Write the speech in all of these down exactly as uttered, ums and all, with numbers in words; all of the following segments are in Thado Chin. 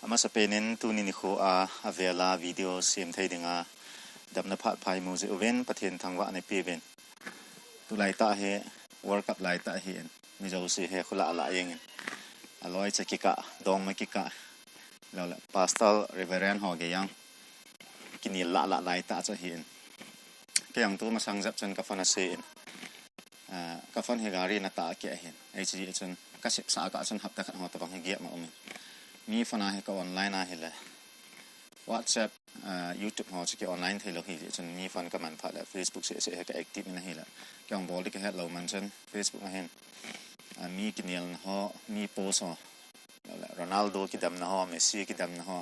Masapen in tuni nikho a, avela video sem thei dinga damna phat pha imu jeh uvin Pathen thangvahna ipeuvin. Tulai tah hi World Cup lai tah ahin, mi jouse hi kholah lah jengin, aloi cha kikah, dongma kikah, lou le Pastor Reverend ho gei jong kinel lah lah lai tah chu ahin. Kei jong tu masang jep chun ka phone asei in, ah, ka phone hi gari na tah kei ahin. Hiche jeh chun ka sep sah kah chun hapta khat ho tabang hi gap ma umin. Mi phone a hi ka online ahile WhatsApp, ah, YouTube ho chu ki online thei lou hijeh chun mi phone ka man phat le Facebook seh seh hi ka active in ahile. Kei jong bol ding ka het lou man chun Facebook a hin, ah, mi kinelna ho, mi post ho, Ronaldo kidemna ho, Messi kidemna ho,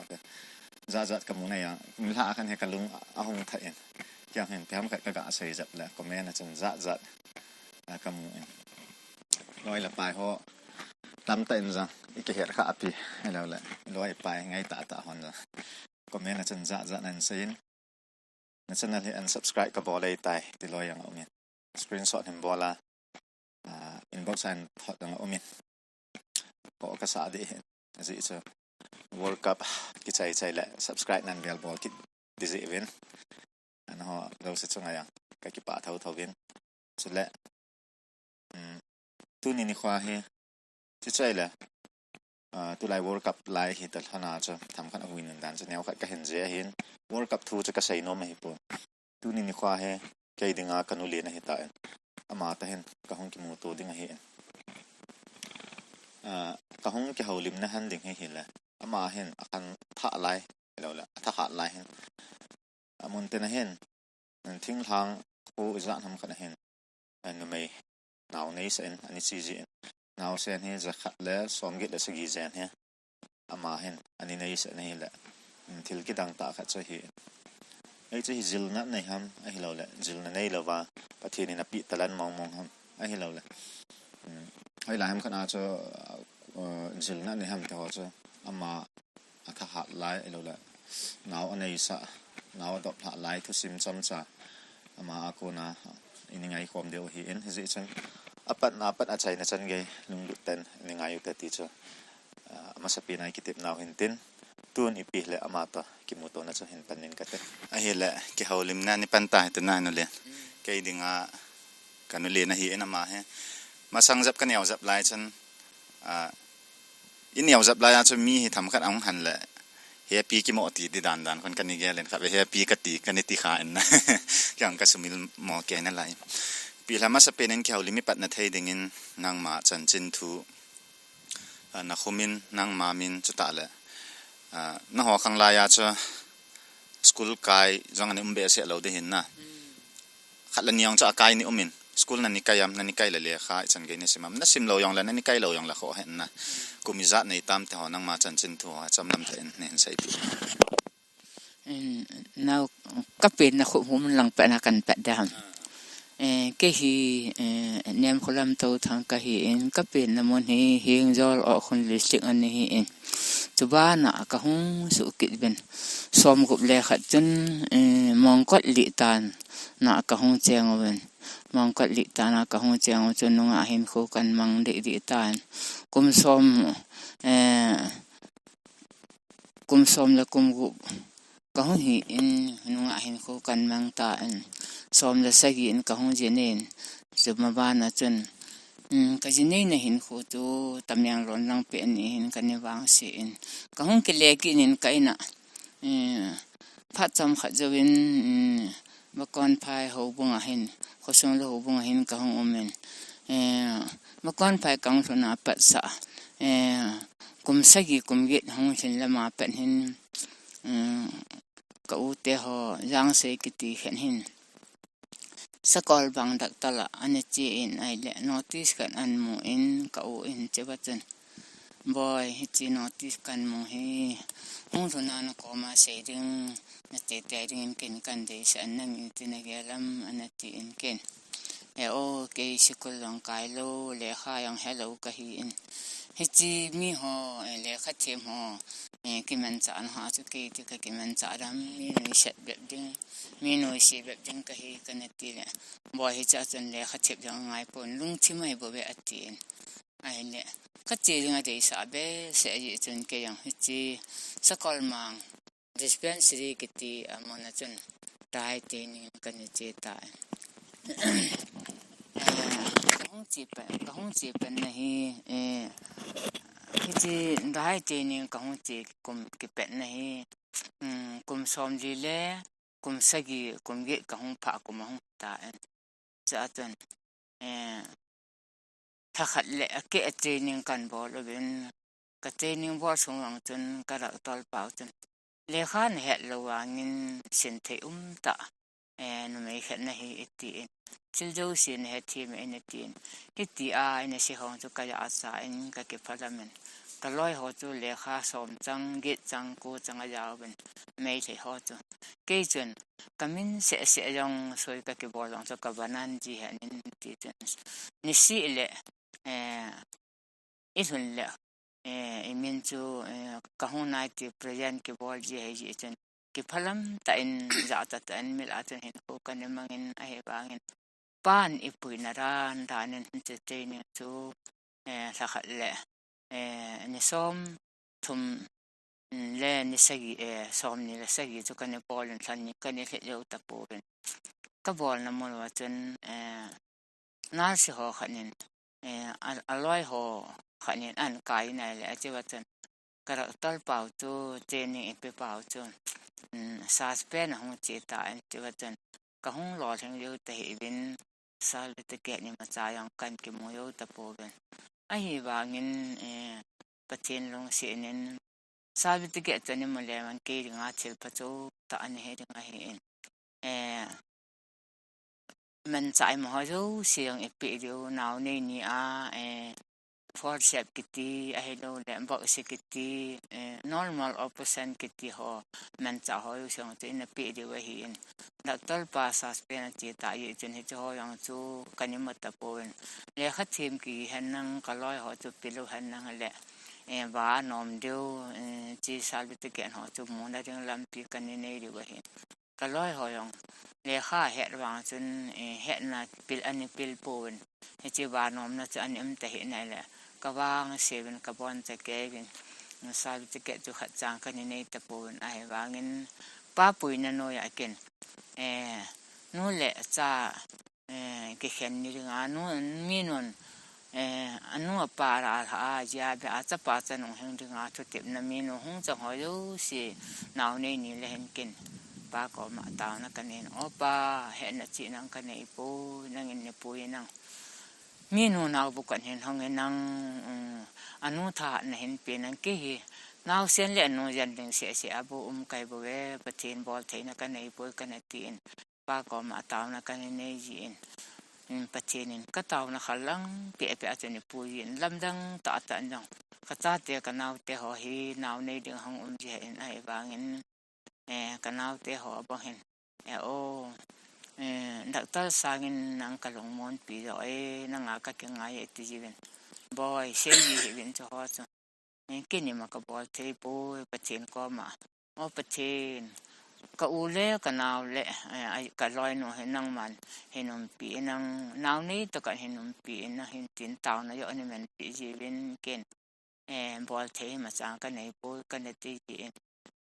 jat jat ka mu na jong, mi lha khan hi ka lung ahung thah in. Kei jong hin ipi ham khat ka ga sei jep le comment a chun jat jat, ah, ka mu in. Loi le pai ho tamtah in jong i kihet kha ahi, hilou le loi pai ngai tah tah hon jong comment a chun jat jat nan sei in. Na channel hi unsubscribe ka bol ahitai ti loi jong aumin, screenshot hin bol a, ah, inbox a hin thot jong aumin, ko ka sa ding ahin. Ajeh chu World Cup kichai chai le subscribe nan vel bol kit ding jeh uvin, nangho jouse chunga jong ka kipah thotho uvin. Chule, um, tuni nikho hi, chuche le, ah, tulai World Cup lai hi ta lhona chu themkhat ahuinun dan chu neokhat ka hin jih ahin, World Cup thu chu ka sei nom ahipon. Tuni nikho hi kei dinga ka nu len ahitan, ama toh hin ka hung kimuto ding ahin. Ah, ka hung kihoulimna han ding hi hile, ama hin akhan thah lai, hilou le athahat lai hin, amun tin ahin, thinglhang kho ijat ham khat ahin, numei nao neisah in ana che jin, naosen hi jakhat le somget le sagi jen hi ama hin ana neisah in ahile, thil kidang tah khat chu ahi. Hiche hi jilna nei ham, ahilou le jilna neilouva Pathen in apeh talent mong mong ham, ahilou le, hoilai ham khat a chu, uh, jilna nei ham ti ho chu, ama athahat lai, ahilou le nao aneisah, nao adop lhah lai thusim chomcha ama a kona i ngaikhom diu ahin, hijeh chun apatna apat achaina chan gei lunglut tah in i ngai ute ti chu, ah, amasapen a i kitepnau hintin, tun ipi hile ama toh kimutona chu hin pan in kate. Ahile kihoulimna ni pan ta hite na nu len. Kei dinga ka nu len ahin ama hi. Masang jep ka neo jep lai chun, ah, i neo jep lai a chu mi hi themkhat ahung han le happy kimo ti di dan dan khun kani gel in khat ve happy kati, kani ti kha in na. Kei jong ka sumil mo kei nalai. Ipi hile masapen in kihoulim i patna thei dingin nangma chanchin thu, ah, na khum in nangma min chutah le, ah, nangho khang lai a chu school kai jong ana um behseh lou ding ahin na. Khat le ni jong chu akai ni umin, school nani kai am, nani kai le lekha ichan gei nasim am, nasim lou jong le nani kai lou jong le kho hen na. Kum ijat nei tam ti ho nangma chanchin thu ho chomlam tah in nei hin seipeh. Nao ka penna khup hung lang pet na kan pet dam. Eh, kei hi, eh, Nemkholam Touthang kahin, ka penna mun hi Hengjol Okhun District ana hin. Chubana ka hung suh kit uvin. Somgup le khat chun, eh, Mongkot Litan na ka hung cheng uvin. Mongkot Litan na ka hung cheng u chun nungah hinkho kan mang deh deh tan. Kum som, eh, kum som le kum gup ka hung hin, nungah hinkho kan mang tan. Som le sagi in ka hung jin in. Chuma bana chun, um, ka jinei na hinkho chu Tamenglong lang pet ni hin kana vangse in. Ka hung kile kit in ka in a, um, phat chomkhat jouvin, um, Bakonphai houbung a hin, khosung le houbung a hin ka hung um in. Eh, Bakonphai ka hung lhun a pat sa, eh, kum sagi kum get hung lhin lama pat hin, um, ka u te ho Jangsei kiti khen hin sakol bang doctor a ana che in ahile notice khat ana mu in ka u in che ba chun, "Boi, hiche notice kana mu hi, hung lhun a na koma sei ding, na teitei ding in ken kana deisah in, nang iti na gel am?" ana ti in ken. E o, kei sikul jong kai lou, lekha jong he lou kahi in. Hiche mi ho, eh, lekha them ho, eh, kimanchah na ho chu kei ti ka kimanchah dam, mi nuisat bep ding, mi nuisat bep ding kahi kana ti le. Boi hiche a chun lekha them jong ngai pon, lungthim ahi bou ve ati in. Ahile, ka che ding a deisah behseh ahi chun kei jong hiche Sakolmang Dispensary kiti a mun a chun dry training kana che tai. Eh, ka hung che pen, ka hung che pen na hi, eh, hiche dry training ka hung che kum kipat na hi, um, kum som li le kum sagi, kum get ka hung phah kum ahung tai. Chua chun, eh, lha khat le akeh a training kana bol uvin, ka training bol sung vang chun ka doctor pau chun, lekha nahet lou vangin sin thei um tah, eh, numei khat nahi, ati in. Thil jouse nahet thei mai in, ati in. Hitia ina sei hong chu ka ja a sa in ka kiphalam in. Ka loi ho chu lekha som chang, get chang, ko chang aja uvin, Meitei ho chu. Kei chun, ka min seh seh jong soi ka kibol jong chu ka vanan ji hen in ti chun. Nisih le, eh, i lhun le, eh, i min chu, eh, ka hung nai ti present kibol ji ahi ji chun. Kiphalam tah in, ja tah tah in mil a chun hinkho kana mang in ahivangin. Pan i puina dan dan in hiche training chu, eh, lha khat le, eh, ni som thum, mm, le ni sagi, eh, som ni le sagi chu kana bol in lha ni kana lhit jou tapouvin. Ka bolna mun uva chun, eh, nurse ho khat in, eh, a, a loi ho khat in ahin kai in ahile, ache uva chun ka doctor pau chu, training i pe pau chu, mm, suspend ahung che tai, ache uva chun ka hung lolhing jou tahih uvin, certificate imacha jong kana kimu jou tapouvin. Ahivangin, eh, Pathen lungset in certificate chu ana mu le vang kei dinga thil phacho tah ana hi ding ahi in. Eh, manchah ima ho jouse jong i pe diu, nao nei ni a, eh, forceps kiti, ahilou le boxe kiti, eh, normal operation kiti ho, manchah ho jouse jong chu ina pe diu ahi in. Doctor pa suspend ache tah jeh chun hiche ho jong chu kana mu tapouvin. Lekha them kihi hen lang, ka loi ho chu pe lou hen lang le, eh, va nom diu, eh, hiche certificate ho chu muna ding lampi kana nei diu ahi. Ka loi ho jong lekha het vang chun, eh, hetna pil ana pil pouvin. Hiche va nomna chu ana um tahih in ahile, ka vangse uvin ka bon cha kei uvin, certificate chu khat chang kana nei tapouvin ahivangin, pa puina noiya ken, eh, nu le cha, eh, kikhen ni dinga, nu, minun, eh, anu apa ra alha a, jia be a, chapa chanung hing dinga thutepna minu hung chang ho jouse, nao nei ni le hen ken pa koma taona kanei in, O pa, hetna chih nang kanei poi, nangin nei poi nang. Minu nao bu kan hin hong in nang, um, anu thahatna hin pe nang, kei hi naosen le anu jen ding seh seh a bu um kai bou ve, Pathen boltheina kanei poi kana ti in, pa koma taona kana nei ji in, in Pathen in ka taona kha lang peh peh a chun eipui in, lamdang tah tah in jong ka chate ka naote ho hi nao nei ding hung um ji ahin ahivangin, eh, ka naote ho bang hin, eh, o, eh, doctor sangin nang ka lungmonpi jo e, nanga ka kingai e ti jiuvin, boi, sei ji hih uvin chu ho chu. Eh, keima ka bol thei poi Pathen koma. O Pathen, ka u le ka nao le, eh, ai, ka loinu hi nangman hin umpi in, nang nao nei tah kan hin umpi in, nang hin tin taona jo nei manpi jiuvin ken, eh, bol thei ima chang kanei poi kana ti ji in.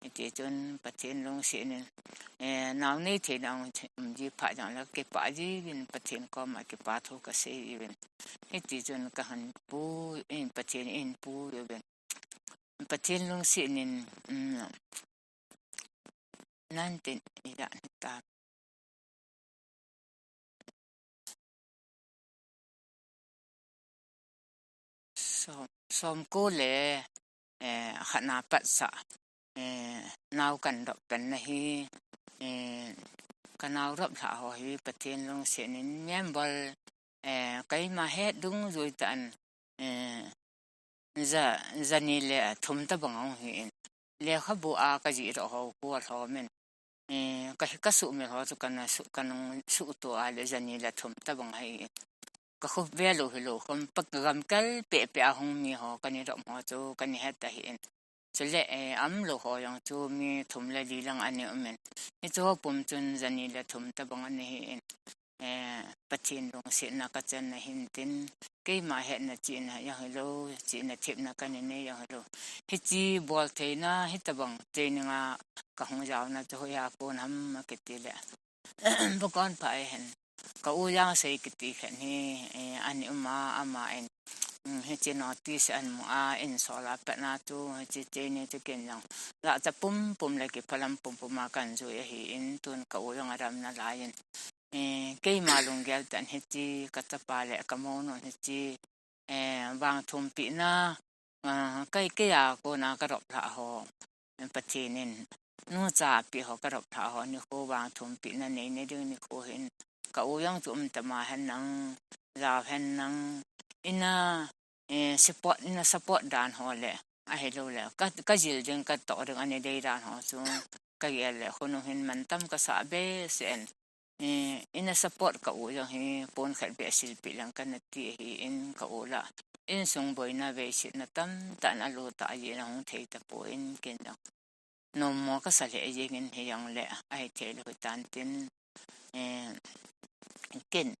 Hiti chun Pathen lungset in, eh, nao nei theina um ji phat jong le kipah jiuvin Pathen koma kipa thu ka sei jiuvin. Hiti chun ka hin pui in, Pathen in pui uvin. Pathen lungset in, um, nan tin ija ni ta. Som, som ko le, eh, khatna pat sa, eh, nao kan dop pen na hi, eh, ka nao dop lha ho hi Pathen lungset in member, eh, keima het dungjui tah in, eh, ja, jani le thum tabang ahung hi in. Lekhabu a ka jih doh ho khu alhom in. Eh, ka, ka suhmil ho chu kana suh, kana suhto a le jani le thum tabang ahi in. Ka khu ve lou hilou khom pa ka gam kal peh peh a hung mi ho kana dop ho chu kana het ahi in. Chule, eh, um lou ho jong chu mi thum le li lang ana um in. Hichu ho pum chun jani le thum tabang ana hi in. eh, Pathen lungsetna kachanna hintin, keima hetna chihna jong hilou, chihna thepna kanei jong hilou. Hiche boltheina, hitabang training a kahung jaona chu hoiya kon ham akiti le. Bukon pha ahin. Ka u Jangsei kiti khat hi, eh, ana um a, aman, mm, hiche notice ana mu a, insol a patna chu, hiche training chu ken jong. Lhacha pumpum le kiphalam pumpum a kana jui ahin, tun ka u jong adamna laiyin. Eh, keima lunggel tah in hiche, ka chapa le ka mounu hiche, eh, vangthumpina, ah, kei, keiya kona ka dop lhah ho. Pathen in nucha apeh ho ka dop lhah ho nikho vangthumpina neina ding nikho hin. Ka u jong chu um tama hen lang, jao hen lang, ina, eh, support, ina support dan ho le, ahilou le, ka, ka jil ding, ka toh ding, ana dei dan ho chu, ka gel le, khonung hin mantam kasa behseh in. Eh, ina support ka u jong hi, pon khat beh silpeh lang kana ti ahin ka u la. Insung boina veisetna tamtah in alu ta ahi in ahung thei tapon ken jong. Nommo kasa lheh jeng in hijongle, ahithei lou hitan tin, eh, ken,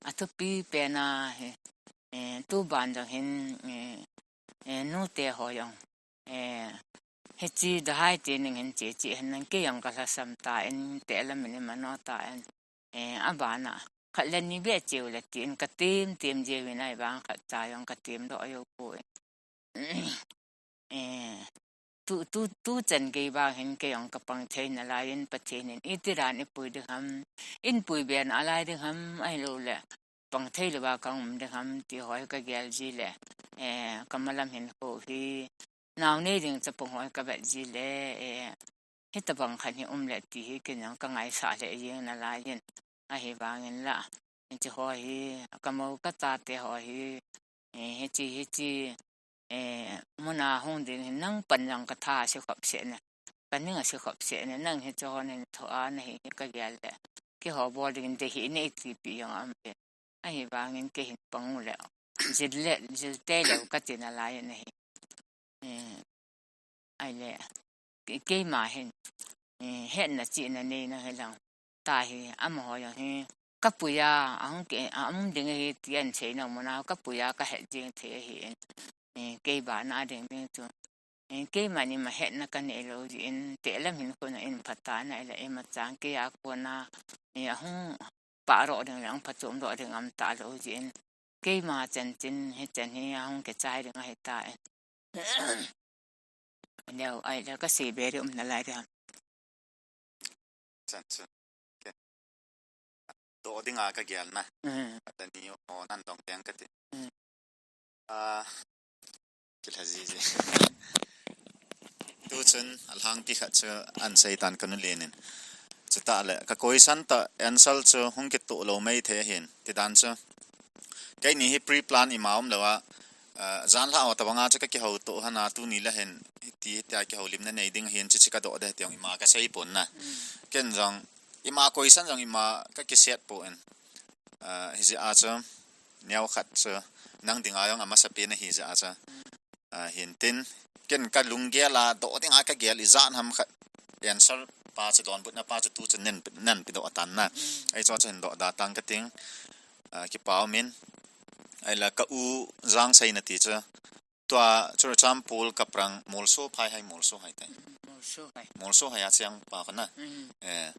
athupi pen a hi, eh, tuban jong hin, eh, eh, nute ho jong, eh, hiche dahai ti ning hin che che hen lang kei jong ka lhasam tan, te la min mano tan, eh, abana, khat le ni beh cheu le tin ka tem tem jeng in ahivang khat cha jong ka tem doh jou poi. Eh, tu, tu, tuchan gei vang hin kei jong ka pang thei nalai in Pathen in iti dan ipui ding ham, in pui be nalai ding ham, ahilou le pang thei lou va ka um ding ham ti ho hi ka gel ji le, eh, ka malam hinkho hi, nao nei ding chapang ho hi ka vet ji le, eh, hitabang khat hi um le ti hi ken jong ka ngaisah lheh jeng nalai in, ahivang in la, hiche ho hi, ka mou ka chate ho hi, eh, hiche, hiche, eh, muna hung ding hin nang pan jong ka tha ase khop seh ne, ka ning ase khop seh ne, nang hiche ho nin tho a nahi hi ka gel le, keiho bol ding in dei hih in nei tipi jong aum e. Ahivang in kei hin pang u le, jil le, jil tei lou ka ti nalai in ahi. Eh, ahile, ke-, keima hin, eh, hetna chihna neina hi lang. Tahi, amaho jong hi, ka pui a, ahung ke, a um ding ahi ti ana sei nom u na, ka pui a ka het jeng thei ahin. Eh, kei bana ding ding chu. Eh, keima ni ma hetna ka nei lou jeh in, te lam hin kona in phatah na ila ima chang kei a kona, eh, ahung pah doh ding le, ahung phachom doh ding aum talou jeh in. Keima chanchin, hichan hi ahung kichai ding ahi tan. Leo, ahile ka sei be ding um nalai ding ham. Chan chu. Ke. Doh dinga ka gel na. Mm. Patani o nan dong teng ka ti. Mm. Ah, kilha ji ji. Tuchun alhangpi khat chu ana sei tan ka nu len in. Chutah le, ka question tah answer chu hung kitoh lou mai thei ahin. Tidan chu. Keini hi pre-plan ima um lou a, ah, jan lha ho tabang a chu ka kihou toh hana tuni le hin, hiti, hitia kihoulimna nei ding ahin, chuche ka doh ding ti jong ima ka sei pon na. Mm. Ken jong, ima question jong ima ka kiset pon. Ah, hijeh a chu, neo khat chu, nang dinga jong amasapen ahi jeh a chu. Mm. Ah, hintin, ken ka lunggel a, doh dinga ka gel ijat ham khat. Answer pa chu donbutna pa chu tuchun nen, nen pe doh tan na. Mm. Ahi chu chu hin doh da tang ka ting. Ah, kipa um in. Ahile ka u Jangsei nati chu. Tua Churachandpur Kaprang Molso phai hai Molso hai tai. Molso hai. Molso hai a cheng pa kha na. Mm. Eh,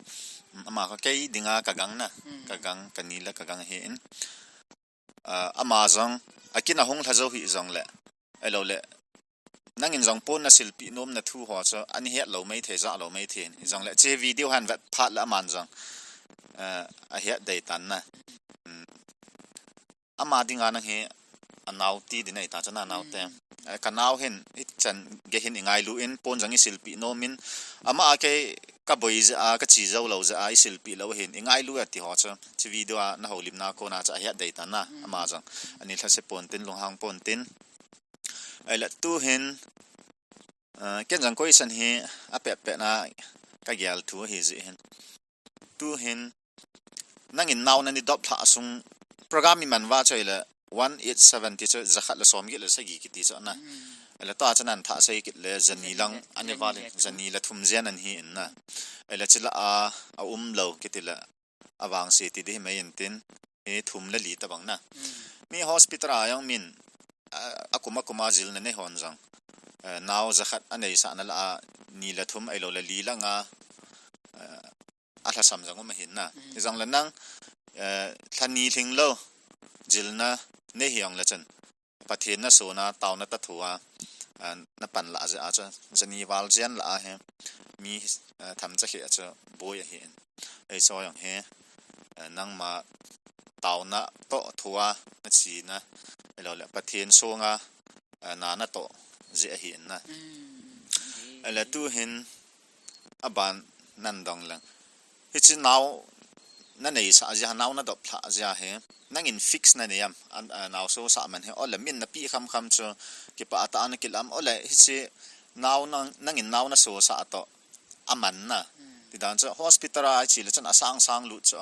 ama kha kei dinga ka gang na. Mm. Ka gang, ka ni le ka gang ahin. Ah, ama jong, akin ahung lha jou hih jongle. Ahilou le. Nangin jong pon na silpeh nom na thu ho chu, ana het lou mai thei, jah lou mai thei. Hijongle, hiche video hin vet phat le aman jong. Ah, ahet dei tan na. Mm. Ama dinga nang hi, anao ti ding ahi ta chu na nao te. Mm. Eh, ka nao hin, hichan gei hin ingailu in, pon jong isilpeh nom in. Ama a kei, ka boi jeh a, ka chi jou lou jeh a, isilpeh lou hin, ingailu e ti ho chu. Hiche video a na houlimna kona chu ahet dei tan na, mm, ama jong. Ani lhase pon tin, lunghang pon tin. Ahile tuhin, ah, ken jong question hi apet pet na ka gel thu ahi jeh hin. Tuhin, nangin nao nani dop lhah sung program iman uva chu ahile one eight seven ti chu jakhat le somget le sagi kiti chu na. Mm. Ahile tua chu nan thah sei kit le jani lang, jani le, ani val in, jani le thum jen ana hi in na. Ahile chule a, aum lou kiti le. avangse ti ding hi mai intin, hi thum le li tabang na. Mi hospital a jong min, a, akum akum a jilna nei hon jong, eh, nao jakhat anei sah na lah a, ni le thum ahilou le li le nga, eh, alhasam jong um ahin na. Hijong le nang, eh, lha ni lhing lou jilna nei hijong le chun, Pathen na sona taona toh thua, eh, na pan lah jeh a chu, jani val jen lah a hi, mi, eh, themcha kheh a chu boi ahin. Hiche jong hi, eh, nangma taona toh thua na chena, ahilou le Pathen songa, eh, na na toh jeh ahin na. Ahile tu hin, aban nan dong leng. Hiche nao na nei sah jeh a, nao na dop lhah jeh a hi, nangin fix na nei am, an, a, nao so sah man hi, ole min na pi kham kham chu, kipah tah a na kil am, ole hiche nao nang, nangin nao na so sah toh, aman na. Ti dan chu, hospital a che le chun asang sang lut chu.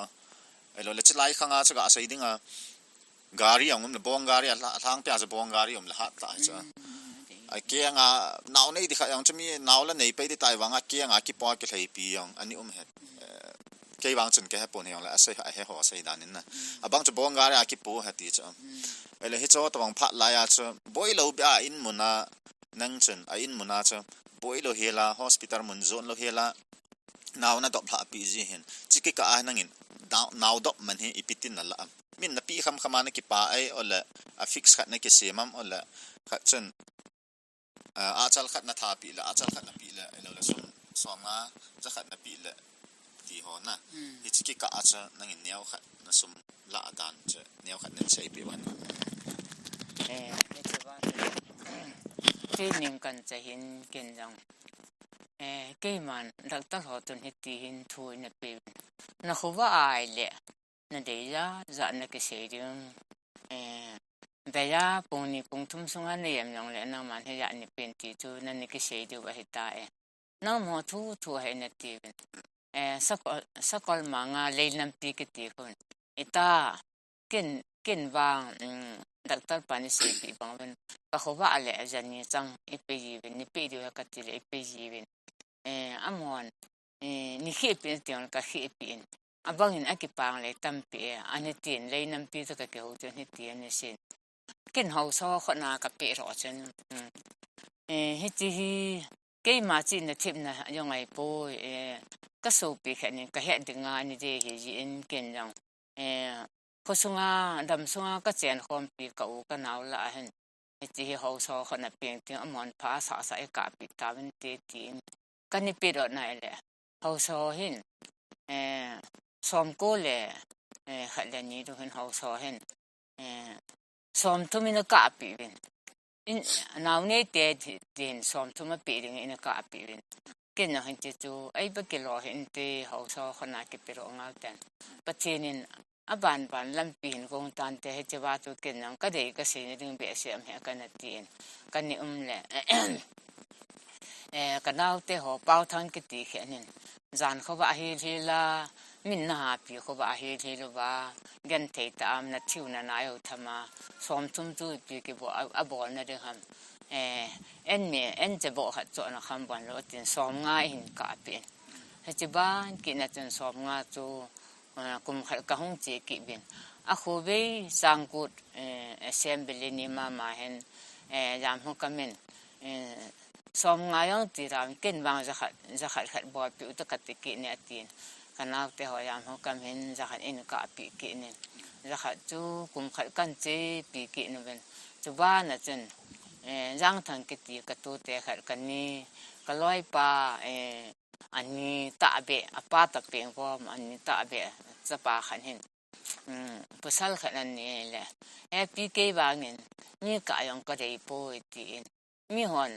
Ahilou le, chulai khang a chu ka sei ding a, gari jong um le, bong gari a, lha-, lhang pia chu bong gari um le hat ta chu. A keng a, nao nei di khat jong chu mi nao la nei pai di tai vang a, keng a kipo kilhei pi jong, ani um het. Eh, kei vang chun ka he pon hijong le, asei, ahe ho sei dan in na. Abang chu bong gari a kipo he ti chu. Ahile hiche tabang phat lai a chu, boi lou beh a in mun a, nang chun, a in mun a chu, boi lou hel a, hospital mun jon lou hel a, nao na dop lhah pi ji hin. Chi kikah a nangin, nao, nao dop man hi ipi tin na la am. Min na pi kham kham a na kipa ai, ole, a fix khat na kisem am, ole, khat chun, a, achal khat na tha pi le, achal khat na pi le, ahilou le som, som nga, ja khat na pi le, ti ho na. Hiche kikah a chu nangin neo khat na sum lah dan chu, neo khat na sei pi wan. Eh, hiche ba chu. Kei ning kan cha hin ken jong. Eh, keiman, doctor ho tun hiti hin thu ina pe. Na khovah a ahile, na dei ja, ja na kisei ding. Eh, beja pung ni pung thum sunga na jem jong le nangman hijat ni pen ti chu na ni kisei diu ahi ta e. Nangma thu thu ahi na ti vin. Eh, sakol, sakol manga lei lampi kiti khun. Ita, ken, ken vang, um, doctor pa ni sei pi bang vin. Ka khovah le jani chang, i pe ji vin, ni pe diu ha kati le, i pe ji vin. Eh, amon, eh, ni kheh pi ti jong ka kheh pi in. Abang in akipang le tampi e, ani tin lei lampi chu ka kihou chu ni ti ani sin. Ken haosa khona ka pe ro chen. Hmm. Eh, hiti hi, keima chihna themna jong ahi poi, eh, ka sopi khat nin ka het dinga ani de hi ji in ken jong. Eh, khosunga, dam sunga ka chen khompi ka u ka nao lah a hin. Hiti hi haosa khona peng ting amon pha sa sa e ka pi ta vin te ti in. Ka ni pe ro na le. Haosa hin, eh, som ko le, eh, khat le ni du hin haosa hin, eh, som thum in a ka pi vin. In, nao nei te ti, tin som thum a pe ding in a ka pi vin. Ken na hin ti chu, ai ba kilo hin ti haosa khona kipe ro ngal ten. Pathen in aban ban lampi hin kong tan te hiche va chu ken nang ka dei ka sei na ding behseh am he ka na ti in. Ka ni um le. Eh, ka nao te ho pau thang kiti khe nin. Jan khovah hil hil a, min na ha pi khovah hil hil uva, gen thei ta am na thiu na nai u thama, som thum chu pi ki bo, a, a bol na ding ham. Eh, en mi, en che bo khat cho na kham bon lo tin som nga hin ka pi. Hiche ban kit na chun som nga chu, eh, kum khat ka hung che kit vin. A khovei sang kut, eh, assembly ni mama hin, eh, jam hu ka min, eh, som nga jong ti ram ken vang ja khat, ja khat khat bol pi u ta ka ti kit ni a tin. Ka nao te ho jam hu kam hin ja khat in ka pi kit ni. Ja khat chu kum khat kan che pi kit ni vin. Chu ban a chun, eh, Jang Thang kiti ka tu te khat ka ni, ka loi pa, eh, ani ta be, a pa ta pe ngom ani ta be, chapa khat hin. Hmm, pasal khat ani le. He pi kei vangin, mi ka jong ka dei poi ti in. Mi hon,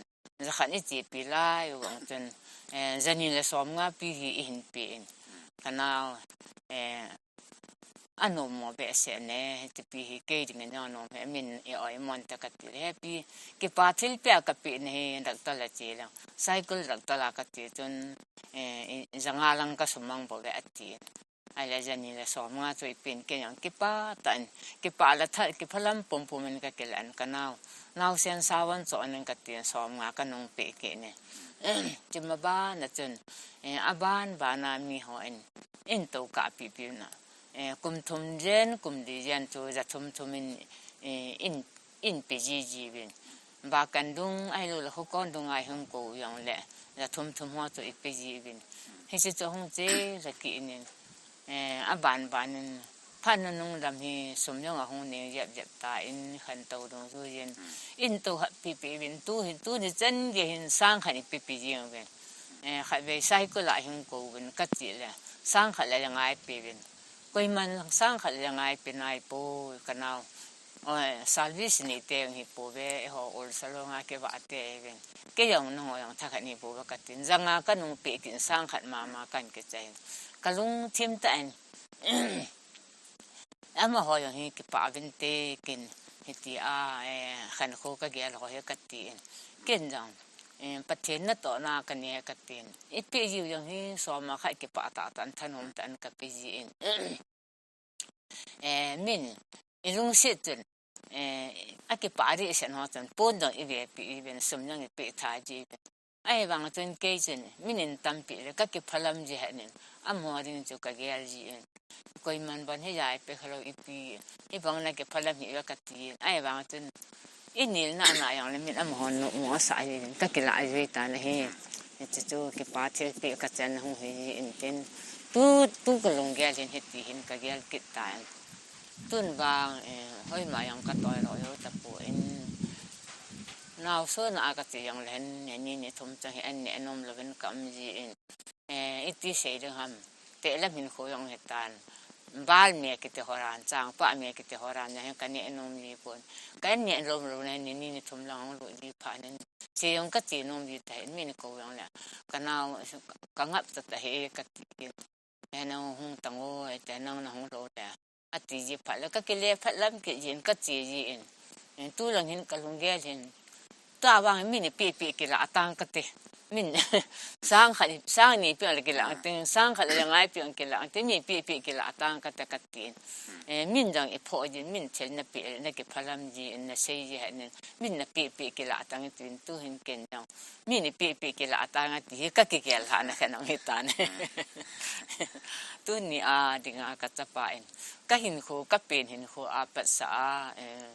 ja khat i che pi lai u vang chun, eh, jani le som nga pi hi i hin pe in. Ka nao, eh, a nom mo behseh ne, hiti pi hi kei ding a nom he, min i oi mon ta ka ti le, he pi, kipa thil pia ka pe ne hi, doctor la che le, cycle doctor la ka ti chun, eh, i, ja nga lang ka sumang bo ve a ti. Ahile jani le som nga chu i pen kei jong kipa tan, kipa la tha, kiphalam pum pum in ka kile an ka nao. Nao sen sawan cho an ka tin som nga ka nung pe ke ne. Tima ban a chun, eh, a ban ban a mi ho in, in to ka pi pi na. eh, kum thum jen, kum li jen chu ja thum thum in, eh, in, in pe ji ji vin. Ba kan dung, ahilou le, hukon dung a hung kou jong le, ja thum thum ho chu i pe ji vin. Hiche chu hung che, ja ki in in. Eh, a ban ban in, phat nunung lam hi sum jong ahung neng jep jep ta in, khantou dungjuiyin. In tou hat pi pi vin, tu hi, tuni chan gei hin sang khat i pe pi jing vin. Eh, khatvei cycle a hung kou vin ka ti le, sang khat le ngai pi vin. Koiman sang khat le ngai pi nai poi ka nao. Oi, service ni teng hi pouve, eiho ol salon a kei va te vin. Kei jong nangho jong thakhat ni pouve ka tin. Janga ka nung pe kin sang khat mama kan ke chain. Ka lungthim tah in. Amaho jong hi kipah vin te kin hiti a, eh, khankho ka gel ho hi ka ti in. Ken jong, eh, Pathen natohna ka nei ka tin. I pe jiu jong hi soma khat kipah tah tah in thanom tah in ka pe ji in. Eh, min, i lungset chun, eh, a kipah dehset ho chun, pon jong i ve pi i ven, sum jong i pe tha ji ven. Ahivang chun kei chun, min in tampi le ka kiphalam ji hen in, amaho ding chu ka gel ji in. Koiman ban hi jai pe khalou i pi, hibang na kiphalam hi ve ka ti in. Ahivang chun, i nilna na jong le min amaho nu mo sa ji in, ka kila ji ta na hi. Hichu chu kipa thilpeh ka chan hung hi ji in tin. Tu, tu ka lunggel hin hiti hin ka gel kit ta in. Tun vang, eh, hoima jong ka toi lou jou tapon. Naosen a ka ti jong le hen, ni ni thum chang hi an neh nom louvin ka um ji in. Eh, iti sei ding ham. Teh lam hin kho jong hi tan. Bal me kiti ho dan, changpah me kiti ho dan, na hin ka neh nom ji pon. Ka neh nom lou na ni ni thum lang hung lut ji phat in. Sei jong ka ti nom ji ta hin min kou jong le. Ka nao, ka ngap ta ta hi ka ti. Te nang hung tang o, te nang na hung lou le. A ti ji phat le, ka kile phat lam kit jin ka ti ji in. In tu lang hin ka lunggel hin. Tua vang min i pe pe kila tang ka ti. Min sang khat, sang ni pe le kila ang tin, sang khat le ngai pe ang kila ang tin, min pe pe kila tang ka ti ka ti in. Eh, min jong i pho jin, min thil na pe, na kiphalam ji in, na sei ji hen in. Min na pe pe kila tang tin, tu hin ken jong. Min i pe pe kila tang a ti hi ka kigel lhah na khen ang hi tan. Tuni a dinga ka chapa in. Ka hinkho, ka pen hinkho a pat sa a, eh,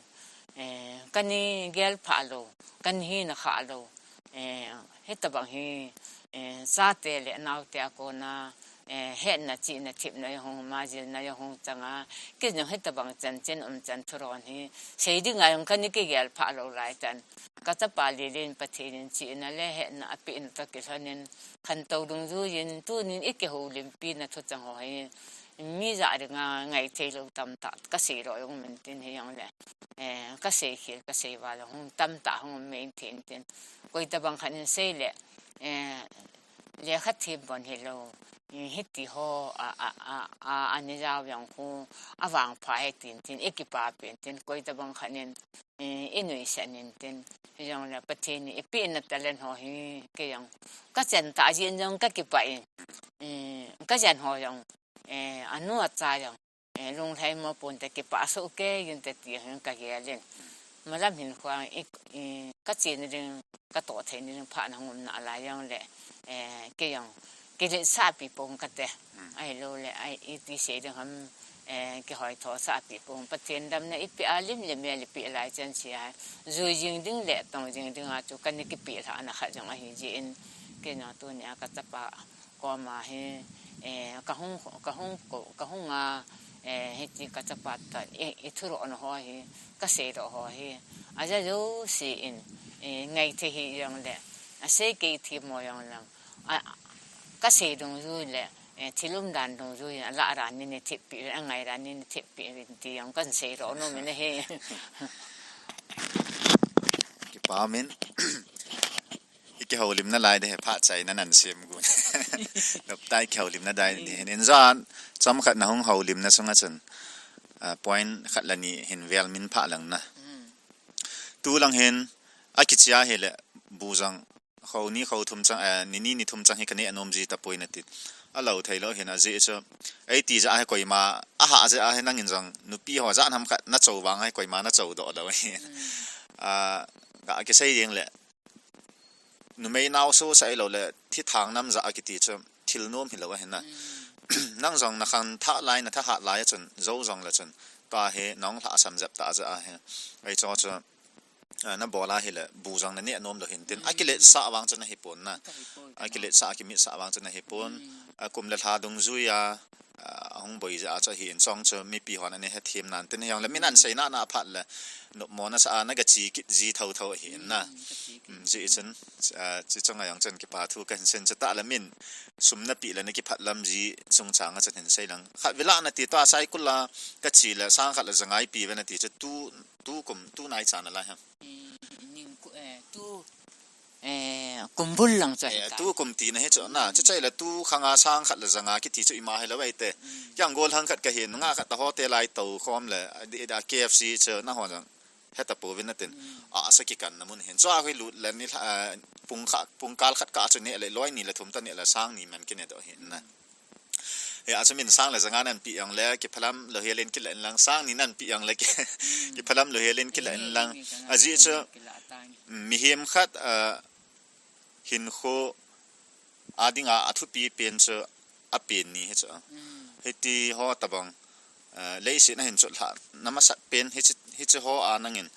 eh, ka ni gel pha lou, ka ni hina kha lou. Eh, hitabang hi, eh, chate le naote a kona, eh, hetna chihna thepna jong hung, majilna jong hung chang a. Kei jong hitabang chanchin umchan thuron hi, sei dinga jong ka ni kigel pha lou lai tan. Ka chapa Lelen Pathen in chihna le hetna a pehna toh kilhon in, khantou dungjuiyin, tunin i kihoulimpi na thuchang ho hi, mi ja dinga ngai thei lou tamtah, ka sei lou jong um in tin hi jong le, eh, ka sei khel, ka sei val jong hung tamtah hung um in tin tin. Koi tabang khat in sei le, eh, lekha them bon hilou, eh, hiti ho, a, a, a, a, a ni jao jong khu, a vangpha hi tin tin, i kipa pen tin, koi tabang khat in, eh, i nuisat in tin, hi jong le Pathen in i pehna talent ho hi, kei jong, ka chan ta jin jong ka kipah in, eh, ka chan ho jong, eh, a nu a cha jong, eh, lunglhai mo pon te kipah soh kei in te ti hin ka gel in. Malam hin khuang i, i, ka che ni ding, ka toh thei ni ding phat na hung um na lai jong le, eh, kei jong, kei le sa pi pong ka te. Ahilou le, ai, iti sei ding ham, eh, kihoi tho sa pi pong. Pathen damna i pe a lim le mel i pe lai chan sia. Jui jing ding le tong jing ding a chu ka ni kipeh lhah na khat jong ahi ji in. Kei jong tuni a ka chapa koma hi, eh, ka hung, ka hung ko, ka hung a, eh, hiti ka chapa toh, eh, i thudoh na ho hi, ka seidoh ho hi, a ja jouse in, eh, ngai thei hi jong le, a sei kei thei mo jong lang, a, ka sei dungjui le, eh, thil umdan dungjui in, a lah dan in i theppi, a ngai dan in i theppi, ti jong kan seidoh nom in ahi. Kipa min. I kihoulimna lai ding hi phat chaina nan sem gun. Nop tai kihoulimna lai ding hi. Nin jan, chomkhat na hung houlimna sunga chun, ah, point khat le ni hin vel min phah lang na. Tu lang hin, a kichia hi le, bu jang, kho ni kho thum chang, eh, ni ni ni thum chang hi ka neh nom ji tapoi na ti. A lou thei lou hin a ji chu. Ei ti ja hi koima, a ha ja hi nangin jang, nupi ho ja nam khat na cho vang hi koima na cho doh lou hi. Ah, ka kisei ding le, numei nao so sa i lou le, thi thang nam ja a kiti chu, thil nom hi lou ahi na. nang jong na khangthah lai, na thahat lai a chun, jou jong le chun, tua hi nong lhasam jep ta ja a hi. Ei cho chu, a, na bol a hile, bu jong na neh nom lou hin tin, a kiletsah vang chu na hi pon na. A kiletsah, a kimitsah vang chu na hi pon. A, kum le lha dungjui a, a, hung boi ja a chu hi in chong chu, mipi hon ana hethem nan tin, hijongle min an sei na na phat le, nopmo na sa a, na ga chi kit ji thotho hi in na. Um, ji chun, a, chi chunga jong chun kipa thu ka hin sen chu ta le min, sum na pi le na kiphat lam ji chungchang a chun hin sei lang. Khat vela na ti tua Saikul a ka chi le sang khat le ja nga i pi ve na ti chu tu, tu kum, tu nai cha na la ha. Ning ku, eh, tu, eh, kum bul lang chu ahi ta. Tu kum ti na hi chu na, chu chai le tu khang a sang khat le ja nga kiti chu ima hi lo ai te. Kiang gol hang khat ka hin, nga khat ta hotel lai to khom le, a, di, a, K F C chu na hon jang. Heta pouvin na tin. A, sa kikan na mun hin. Chua hui lut le ni, a, pung kha, pung kal khat ka chu ne le, loi ni le thum ta ne le sang ni man kine do hin na. He, a chu min sang le ja nga nan pi jong le, kiphalam lou hel in kila in lang, sang ni nan pi jong le, ki, kiphalam lou hel in kila in lang. A ji chu, mihem khat, a, hinkho, a dinga, a thupi pen chu, a pen ni hi chu. Hiti ho tabang, a, leiset na hin chu lha, na masat pen, hi chu, hi chu ho a nangin,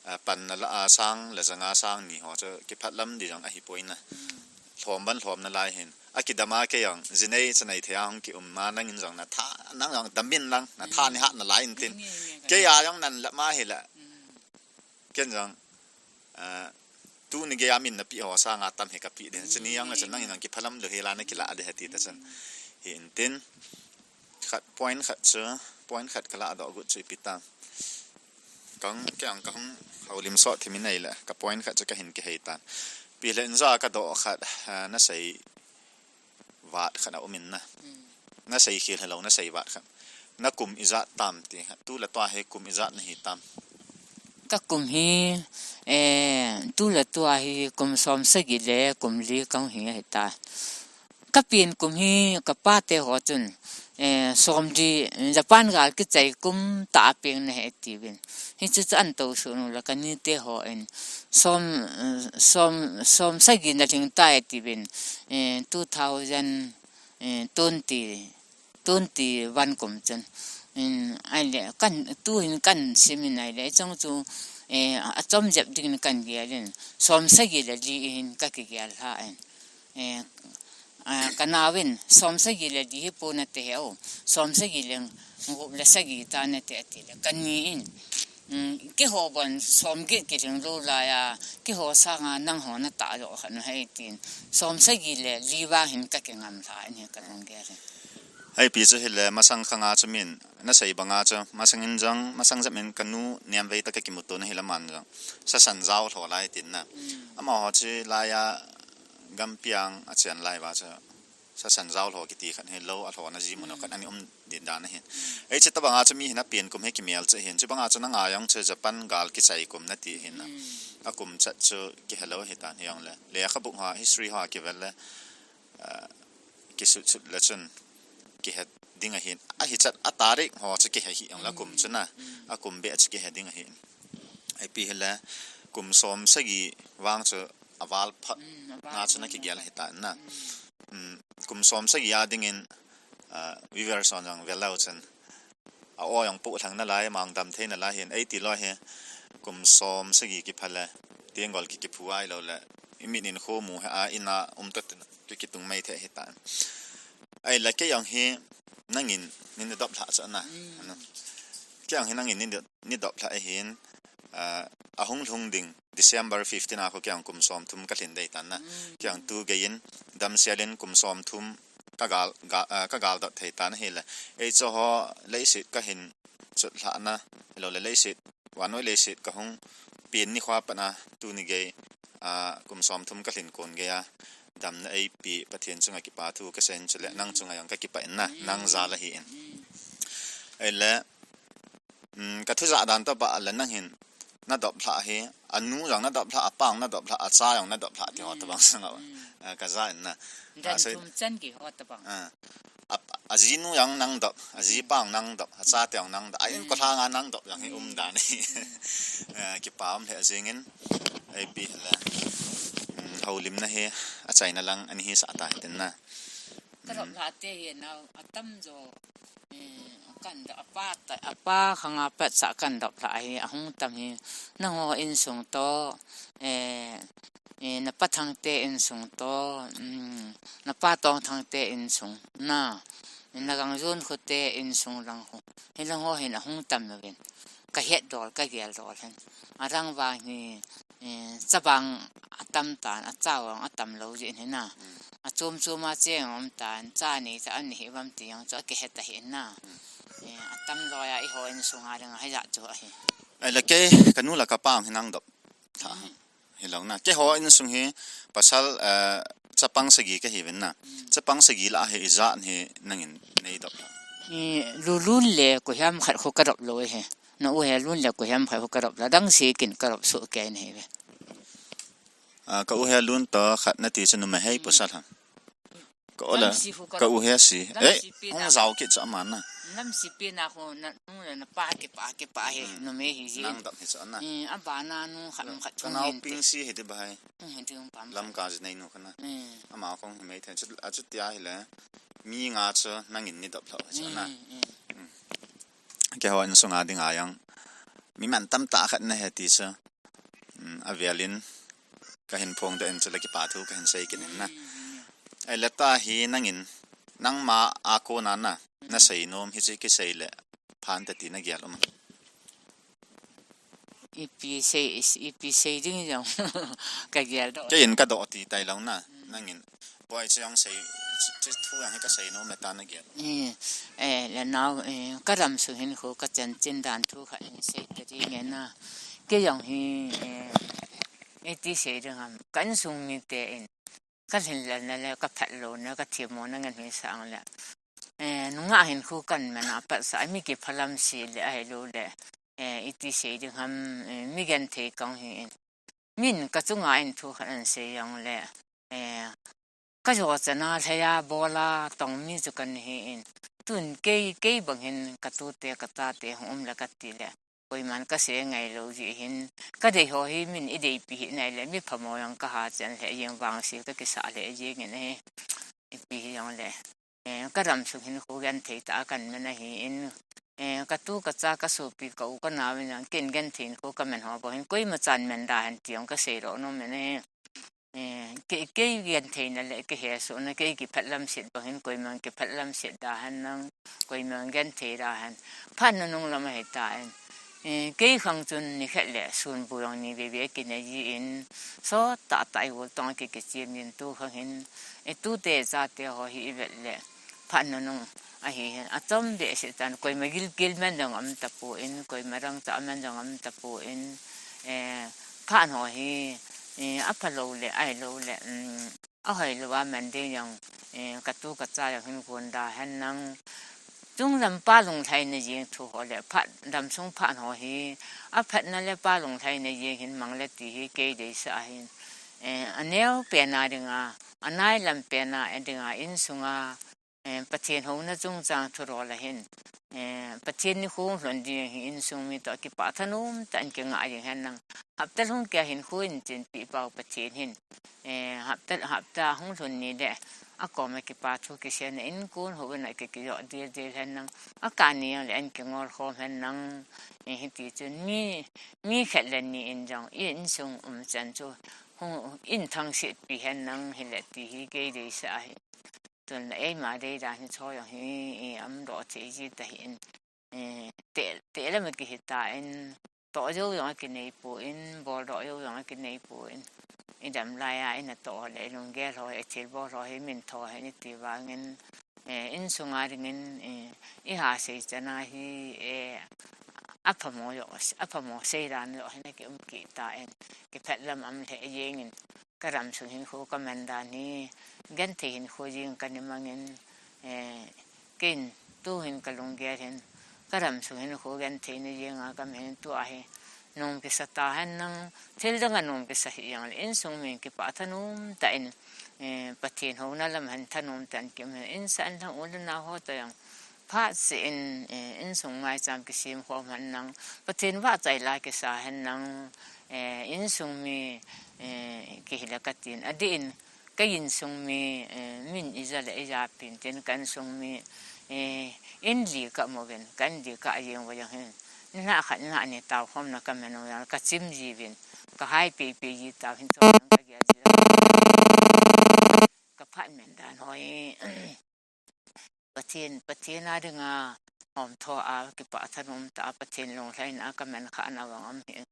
a, pan na la a sang, le ja nga sang ni ho chu, kiphat lam di jong ahi poi na. Lhom ban lhom na lai hin. A kidam a kei jong, ji nei cha nei thei a hung ki um ma nangin jong na tha, nang jong dam min lang, na tha ni hat na lai in tin. Kei a jong nan la ma hi la. Ken jong, a, tu ni gei a min na pi ho sang a tam hi ka pi den. Chu ni jong na chun nangin jong kiphalam lou hel a na kila de ha ti ta chun. Hi in tin. Khat point khat chu, point khat ka la do gut chu ipi ta. Kang, kei jong ka hung houlim sot thim in ai le, ka point khat chu ka hin kihei tan. Pi le in ja ka do khat, a, na sei vat khat a um in na. Na sei khel hello, na sei vat khat. Na kum ijat tam ti khat. Tu le tua hi kum ijat na hi tam. Ka kum hi, eh, tu le tua hi kum som sagi le kum li ka hung hi ahi ta. Ka pen kum hi ka pa te ho chun, eh, som li, Japan gal kichai kum ta a peng na he ti vin. Hi chu chu an to su nu la ka ni te ho in. Som, som, som sagi na ling ta e ti vin. Eh, two thousand, eh, twenty, twenty-one kum chun. In, ai le, kan, tu hin kan sim in ai le, chong chu, eh, a chom jep ding in kan gel in. Som sagi le li hin ka kigel ha in. Eh, a, ka nauvin, som sagi le li hi po na te he o, som sagi le gup le sagi ta na te ati le, ka ni in, mm, keiho bon som get kiling lou lai a, keiho sanga nangho na ta lou khat nu hei tin, som sagi le li vang hin ka kingam lha in hi ka nung gel in. Hei pi chu hi le masang khang a chu min, na sei bang a chu, masang in jong, masang jep in ka nu niam vei ta ka kimuto na hi le man jong, sa san jao lho lai tin na. Amaho chu lai a, Gampiang a chian lai va chu, sa san jao lho kiti khat hi lou a lho na ji mun khat ani um din dan ahin. Ei, chu tabang a chu mi hin a pen kum hi kimel chu hin, chu bang a chu na ngai jong chu Japan gal kichai kum na ti hin na. A kum chat chu kihe lou hi tan hi jong le. Le kha buk ha, history ha kivel le, ah, kisut sut le chun kihe ding ahin. A hi chat a tarik ho chu kihe hi jong le kum chu na. A kum be chu kihe ding ahin. Ei pi hi le kum som sagi vang chu a val phat na chu na kigel hi ta na. Um, kum som sagi a ding in, ah, viewers hon jong vel leu chun. A o jong pu thlang na lai, mang dam thei na lai hin. Ei ti lou hi kum som sagi kipha le, tiang gol ki kiphu ai lou le. I mit in kho mu he a, in a um ta tin, ki kitung mai thei hi ta. Ei le kei jong hi nangin, nin dop lha cha na. Kei jong hi nangin, nin dop ni dop lha ahin, ah, a hung lhung ding December fifteen a khu kei jong kum som thum ka lhin dei tan na. Kei jong tu gei in damsel in kum som thum ka gal, ga, ah, ka gal dot thei tan ahi le. Ei cho ho leiset ka hin chut lha na, lo le leiset, vannoi leiset ka hung pen ni khua pat na tu ni gei, ah, kum som thum ka lhin kon gei a. Damna ei pi Pathen chunga kipa thu ka sen chu le nang chunga jong ka kipa in na, nang jal ahi in. Ei le, Um, ka thu ja dan to ba le nang hin na dop lha hi, a nu jong na dop lha, a pa jong na dop lha, a cha jong na dop lha ti ho tabang sang a. Ah, ka ja in na. Dan thum chan ki ho tabang. Ah, a, a ji nu jong nang dop, a ji pa jong nang dop, a cha te jong nang dop, a in ko lha nga nang dop jong hi um dan hi. Ah, kipa um le jing in, ei pi le. Um, houlim na hi, a chaina lang ani hi sa ta hi tin na. Ka dop lha te hi nau, atam jo. Eh, kan dop, apa ta, apa khanga pat sa kan dop lha hi, ahung tam hi. Nangho insung to, eh, eh, na pa Thang te insung to, mm, na pa Tong Thang te insung. Na, na gang jun khu te insung lang khu. Hi lang ho hin ahung tam na vin. Ka het dol, ka gel dol hen. Arang vang hi, eh, chabang atam tan, achau ang atam lo jin hi na. Achom chom a cheng um tan, cha ni cha ani hi vam ti ang chu akihet ahi na. Eh, atam lo ya i ho insung a ding a hi ja chu ahi. Ai la ke, ka nu la ka pa ang hi nang dop. Tha. Hi lo na. Ke ho insung hi pasal, eh, chapang sagi ka hi ven na. Chapang sagi la hi ijat hi nangin nei dop. I lulun le ko hiam khat ko ka dop lo he. Na u he lun le ko hiam khat ko ka dop la dang si kin ka dop su ke nei ve. Ah, ka u he lun to khat na ti chu numei hei pasal ha. Ka u la, ka u he si. Eh, hung zau kit cha man na. Lam si pi na ko na, nu na pa ke pa ke pa he, numei hi ji. Nang dop hi cha na. Eh, a ba na nu khat khat ka nau ping si he ti ba hai. Lam ka ji nei nu ka na. Ama kong hi mei then chu, a chu tia hi le. Mi nga chu nangin ni dop lo cha na. Ke ho insung a ding a yang. Mi man tam ta khat na he ti chu. Mm, a vialin ka hin phong da in chu la kipa thu ka hin sei kin in na. Ai la ta hi nangin, nangma a ko na na, na sei nom hi chi ki sei le, phan ta ti na gial um. Ipi sei, ipi sei ding jong, ka gial do. Ke in ka do ti tai lo na, nangin. Boi chu jong sei, chu, chu thu jong hi ka sei nom le ta na gial. Eh, eh, le nau, eh, ka ram sung hin khu ka chan chin dan thu kha in sei ta ding e na. Ke jong hi, eh, iti sei ding ham. Ka insung mi te in. Ka lhin lel na le, ka phat lo na, ka thi mo na ngen hi sang le. Eh, nunga hin khu kan men a pat sa, mi ki phalam si le, ai lo le. Eh, iti sei ding ham, eh, mi gen thei kong hi in. Min ka chunga in thu khat an sei jong le. Eh, ka jo chana lheia bola tong mi chu kan hi in. Tun kei, kei bang hin ka tu te, ka ta te, hung um le ka ti le. Koiman ka se ngai lo ji hin. Ka dei ho hi min i dei pi hi nai le, mi phamo jong ka ha chan le, jeng vang si ka kisa le, jeng in he. Ipi hi jong le. Eh, ka ram sung hin khu gen thei ta kan men ahi in. Eh, ka tu ka cha ka sopi ka u ka nau in jong kin gen thei in khu ka men ho bo hin koima chan men da hen ti jong ka sei lo nom men ahi. Eh, kei, kei gen thei na le kei he so na kei ki phat lam sit bo hin koima ki phat lam sit da hen nang koima gen thei da hen. Phat na nung lam ahi ta in. Eh, kei khang chun ni khat le sun bu jong ni ve ve ki na ji in. So ta ta i ul tong ki ki chim in tu khang hin. Eh, tu te cha te ho hi i vet le. Phat na nung ahi hen. A chom be se tan koima gil gil men jong am ta pu in, koima rang ta men jong am ta pu in. Eh, phat ho hi, eh, a pha lo le, ai lo le, mm, a hoi lo a man ding jong, eh, ka tu ka cha jong hin kun da hen nang. Chung lam pa lung lhai na jing thu ho le, phat lam sung phat ho hi, a phat na le pa lung lhai na jing hin mang le ti hi kei dei sa hin. Eh, a neo pe na ding a, a nai lam pe na e ding a, in sung a, eh, Pathen ho na chung chang thu ro la hin. Eh, Pathen ni khu hlon ding hi in sung mi to ki pa thanom ta in ki nga ding hen nang. Hapta lhung kia hin khu in chin pi pau Pathen hin. Eh, hapta, hapta hung hlun ni le, a kom a kipa thu kisei na in kun ho na ki ki yo dil dil hen nang. A ka ni le an ki ngol khom hen nang. Eh, hi ti chun mi, mi khat le ni in jong, i in sung um chan chu, hung in thang sit pi hen nang hi le ti hi kei dei sa hi. Tun la ei ma dei da hi cho yong hi, i am do che ji ta hi in. Eh, te, te la ma ki hi ta in. To jo jong a ki nei pu in, bol do jo jong a ki nei pu in. I dam lai a in a to le lung gel ho, e thil bol ho hi min tho hi ni ti vang in, eh, in sung a ding in, eh, i ha sei chana hi, eh, a phamo jo, a phamo sei dan jo hi na ki um ki ta in, ki phat lam am le jeng in, ka ram sung hin khu ka man dan hi, gen thei hin khu jing ka ni mang in, eh, Kin, tu hin ka lunggel hin, ka ram sung hin khu gen thei na jeng a ka men tu a hi, nung kisa ta hen nang, thil dang a nung kisa hi jong le, in sung min ki pa thanom ta in, eh, Pathen ho na lam hen thanom ta in kim hen, in sa in thang u le nau ho ta jong, phat se in, eh, in sung mai cham ki sim khom hen nang, Pathen va chai la kisa hen nang, eh, in sung mi, eh, ki hi la ka tin, a di in, ka insung mi, eh, min ija le ija pin tin ka insung mi, eh, in li ka mo ven, ka in li ka jeng va jeng hin. Ni na khat na ni tau hom na ka men o yang ka chim ji vin, ka hai pe pe ji tau hin so ka gia ji. Ka phat men dan hoi. Pathen, Pathen a dinga hom tho a kipa thanom ta Pathen long hlain a ka men kha na vang am hi.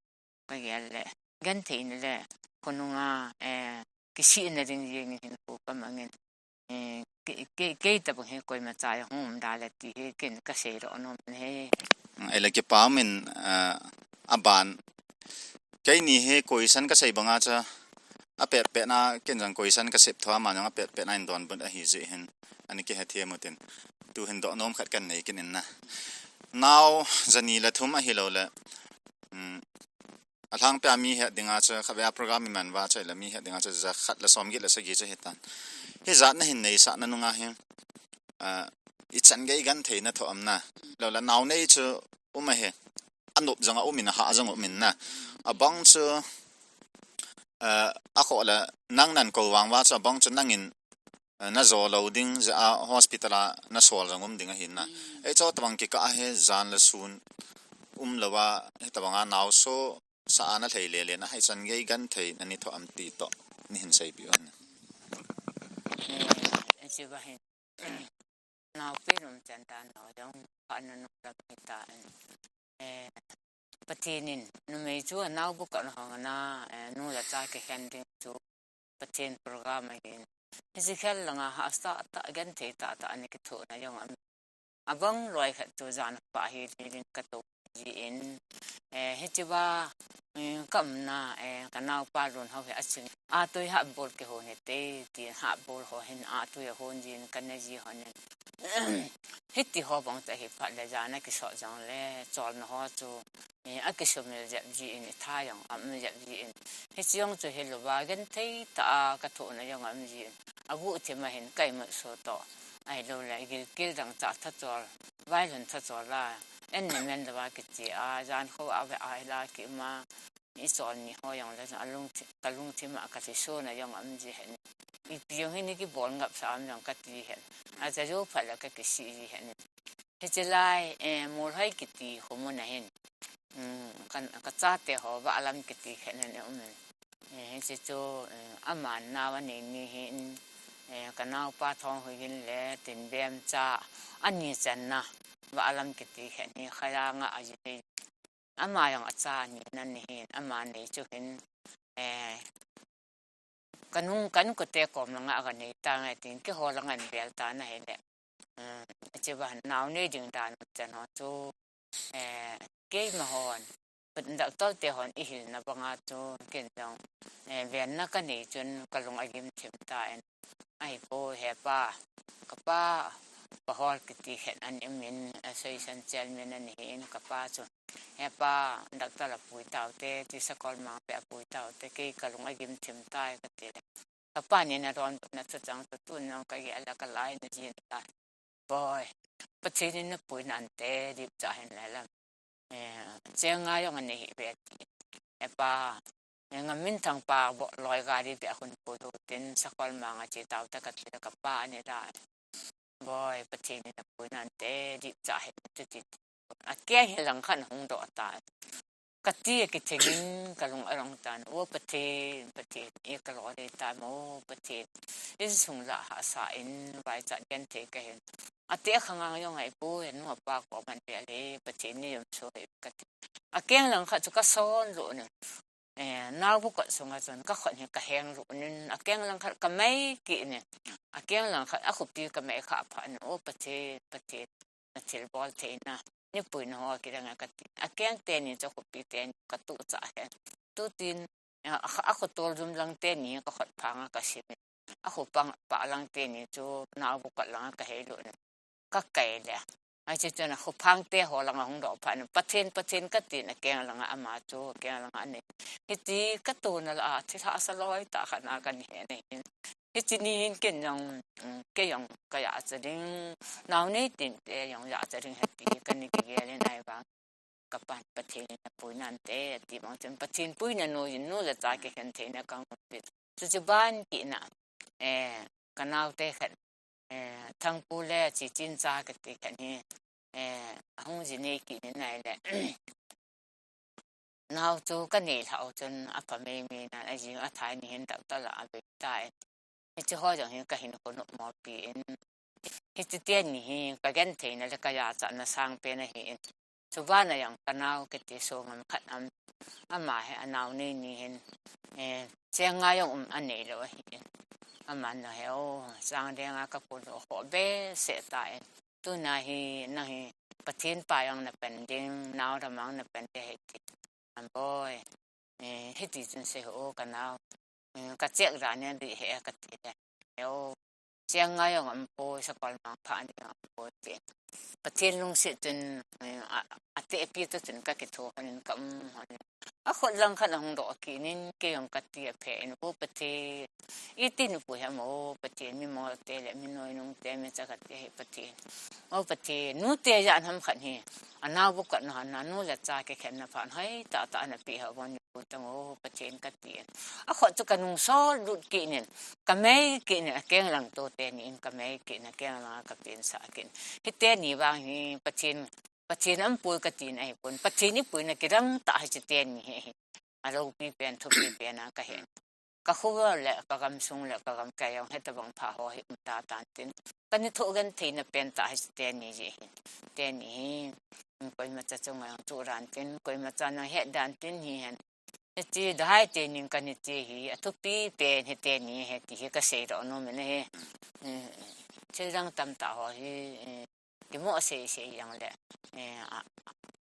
Ka gel le, genthei na le, khonunga, eh, kisihna ding jeng hin ko ka mangin, eh, ke, ke, kei ta bang he koima cha ya hum da le ti he ken ka sei ro nom he. Ai le kipa min, eh, aban. Keini he koisan ka sei banga cha, a pet pet na ken jang koisan ka sep thua ma jang a pet pet na in don bun a hi je hin. Ani ke he the mo tin. Tu hin do nom khat kan nei kin in na. Nau jani le thum a hi lo le. Um, a lhang pe a mi he dinga cha kha ve a program mi man va cha le mi he dinga cha ja khat le som gi le sa gi cha he tan. Hi jat na hin nei sa na nunga hi. Ah, i chan gei genthei na tho am na. Lo la nau nei chu um a he. A nop jang a um in a ha jang um in na. A bang chu, ah, a kho la nang nan ko vang va cha bang chu nangin, eh, na zo lo ding ja a hospital a na sol jang um ding a hin na. Ei cho tabang ki ka he jan le sun um lo va he tabang a nau so sa a na thei le le na hai chan gei genthei na ni tho am ti to ni hin sei pi on. Eh, eh, chi va hin. Nau pi num chan ta no dong pa na no la mi ta. Eh, Pathen in numei chu a nau bu ka na hong na, eh, nu la cha ke khen ding chu Pathen program a hin. Hi si khel langa ha sa ta genthei ta ta ani ki tho na yong am. A bang loi khat chu jan pa hi li ling ka to ji in. Eh, hi chi va, eh, kam na, eh, ka nau pa lun hau he a ching. A toi ha bol ke ho ne te, ti ha bol ho hin a toi a hon jin ka ne ji ho ne. Hiti ho bang ta hi phat le jana ki so jong le, chol na ho chu, eh, a ki sumil jep ji in, i tha jong am jep ji in. Hi chi jong chu hi lo va genthei ta a ka tho na jong am ji in. A gu thi ma hin kai ma so to. Ai lo le gil kil dang cha tha chol. Vai lhun tha chol la. En ne men lo va ki chi a, jan kho a ve ai la ki ma. I chol ni ho jong le a lung thi, ka lung thi ma ka thi so na jong am ji hen. I pi jong hin ki bol ngap sa am jong ka ti hen. A cha jo pha la ka ki si ji hen. Hi chi lai, eh, mol hai ki ti ho mo na hen. Um, kan, ka cha te ho va lam ki ti hen ne um. Eh, hi chi chu, eh, a man na va ni ni hin, eh, ka nau pa thong ho hin le tin bem cha a ni chan na va lam ki ti hen ni kha ya nga a ji ni. Ama jong a cha ni na ni hin, ama nei chu hin, eh, ka nung, ka nu ko te kom langa ka nei ta ngai tin, ki ho langa in bel ta na hi le. Eh, chi va nau nei ding dan chan ho chu, eh, kei ma hon. But doctor te hon i hil na banga chu, ken jong, eh, ven na ka nei chun ka lung a gim thim ta en. Ai po he pa, ka pa, pa hol ki ti hen an i min, association chairman an hi in ka pa chu. He pa, doctor a pui tau te, ti sakol mang pe a pui tau te, kei ka lung a gim thim tai ka ti le. Ka pa ni na ron na chu chang chu tun nong ka ge la ka lai na jin ta. Boi, Pathen in na pui nan te, dip cha hen le lam. Eh, chenga jong ani hi ve ti. E pa, eh, nga min thang pa bo loi gari be hun pu lu tin sakol mang a chi tau ta ka ti ka pa ani da. Boi, Pathen in na pui nan te, dip cha hen tu ti. A ke hi lang khan hung do ta. Ka ti a ki thengin ka lung a rong tan. O Pathen, Pathen, e ka lo de ta mo, Pathen. In sung la ha sa in, vai cha gen te ka hin. A te kha ngang jong ai pu, en mo pa ko man pe le, Pathen ni yom so he ka ti. A keng lang kha chu ka son lo ni. Eh, nau bu ka sung a chun ka khon hi ka heng lo nin, a keng lang kha ka mai ki ni. A keng lang kha a khupi ka mai kha pha ni. O Pathen, Pathen. Na thil bol theina, ni pui na ho ki dang a ka ti. A keng te ni chu khupi te ni ka tu cha he. Tu tin, a, a, a khotol dum lang te ni ka khot phang a ka sim. A khopang pa lang te ni chu nau bu ka lang a ka hei lo ni. Ka kai le. Ai chi chun a khophang te ho lang a hung do pha ni. Pathen, Pathen ka tin a keng lang a ama chu, keng lang a ni. Hi ti ka tu na la a, thil ha sa loi ta kha na ka ni he ni. Hi chi ni hin ken jong, um, ke jong ka ya cha ding, nau nei tin te jong ya cha ding he ti ka ni ki gel in ai vang. Ka pan Pathen in a pui nan te, ti bang chun Pathen pui na nu in nu le cha ki khen thei na ka ngut pit. Chu chu ban ki na. eh, ka naote khat, eh, Thangpu le Chichincha kati khat hi, eh, ahung ji nei kit in ahile. Nao chu ka nei lhah u chun apha mai mai nan, ajing athai ni hin doctor lah a bei tai. Hiche ho jong hi ka hin ko nop mo pi in. Hiche teni hi ka genthei na le ka jachat na sang pen ahi in. Chuban a jong ka nao kiti songam khat am, ama hi anao nei ni hin, eh, cheng nga jong um anei lou ahi in. Aman na he o, chang deng a ka pun ho behseh ta in. Tuna hi, nang hi, Pathen pa jong na pen ding, nao dam jong na pen ding ahi ti. An boi, eh, hiti chun sei ho ka nao. Eh, ka check dan in di he ka ti le. He o, cheng nga jong um poi, sakol mang pha ni jong um poi ti. Pathen lungset chun, eh, a, atehpi to chun ka kitho hon in ka um hon in. Akhut lang khat ahung doh kit in, kei jong ka ti aphe in, O Pathen, iti nu pu hem, O Pathen, mi mo te le mi noi nung te, mi cha khat te hi Pathen. O Pathen, nu te ja nam khat hi, anao bu khat na, na nu le cha kikhen na phan, hoi, ta, ta, na pi ha bon ni pu tang, O Pathen, ka ti in. Akhut chu ka nung sol lut kit in, ka mei kit in, akeng lang to teni in, ka mei kit in, akeng lang ka pen sa kit in. Hi teni vang hi, Pathen, Pathen aum poi ka ti na hi pon. Pathen i pui na kidang ta hiche teni hi. Alopi pen, thupi pen a ka hen. Ka khu le, ka gam sung le, ka gam kai jong, heta bang pha ho hi um ta tan tin. Ka ni tho genthei na pen ta hiche teni ji hi. Teni hi. Koima cha chung jong chu ran tin, koima cha na het dan tin hi hen. Hiche dahai teni ka ni ti hi, athupi pen hi teni hi ti hi ka sei doh nom in ahi. Eh, thil dang tam ta ho hi, eh, kimo sei sei jong le, eh, a,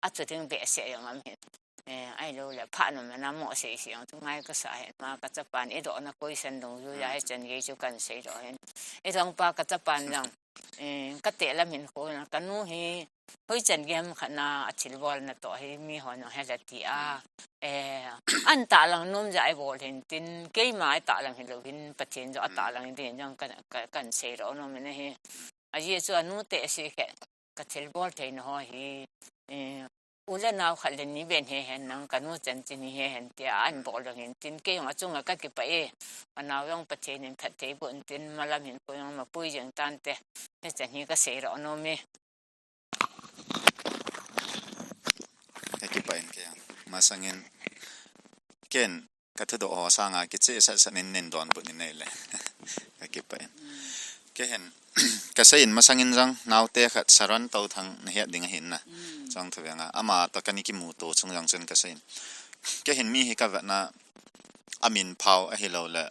a chu ding behseh jong um hin. Eh, ahilou le, pha nom in a mo sei sei jong chu ngai ka sa hin, ma ka chapa in i doh na koi san dong ju ja hi chan gei chu kan sei doh hin. I dong pa ka chapa in jong, eh, ka teh lam hin ko na ka nu hi, hoi chan gei ham khat na a thil bol na toh hi, mi ho jong he la ti a. Eh, an tahlang nom ja i bol hin tin, keima i tahlang hilou hin, Pathen jo a tahlang hin tin jong kan, kan, kan sei doh nom in ahi. Ajeh chu anu te si khe, ka thil bol thei na ho hi, eh, u le nao khat le ni ven he hen nang ka nu chan chin hi he hen tia an bol dong hin tin kei jong achunga ka kipah e. Ka nao jong Pathen in phatthei boh in tin malam hin koi jong ma pui jeng tan te. He chan hi ka sei doh nom e. Ka kipah in kei jong. Masangin ken ka thudoh ho sanga kicheh sat sat in nin donbut in nei le. Ka kipah in. Kei hin, ka sei in masangin jong, naote khat Saron Touthang na het ding ahin na. Mm. Chong thu veng a, ama toh ka ni kimuto chung jong chun ka sei in. Kei hin mi hi ka vetna, a min phao ahilou le.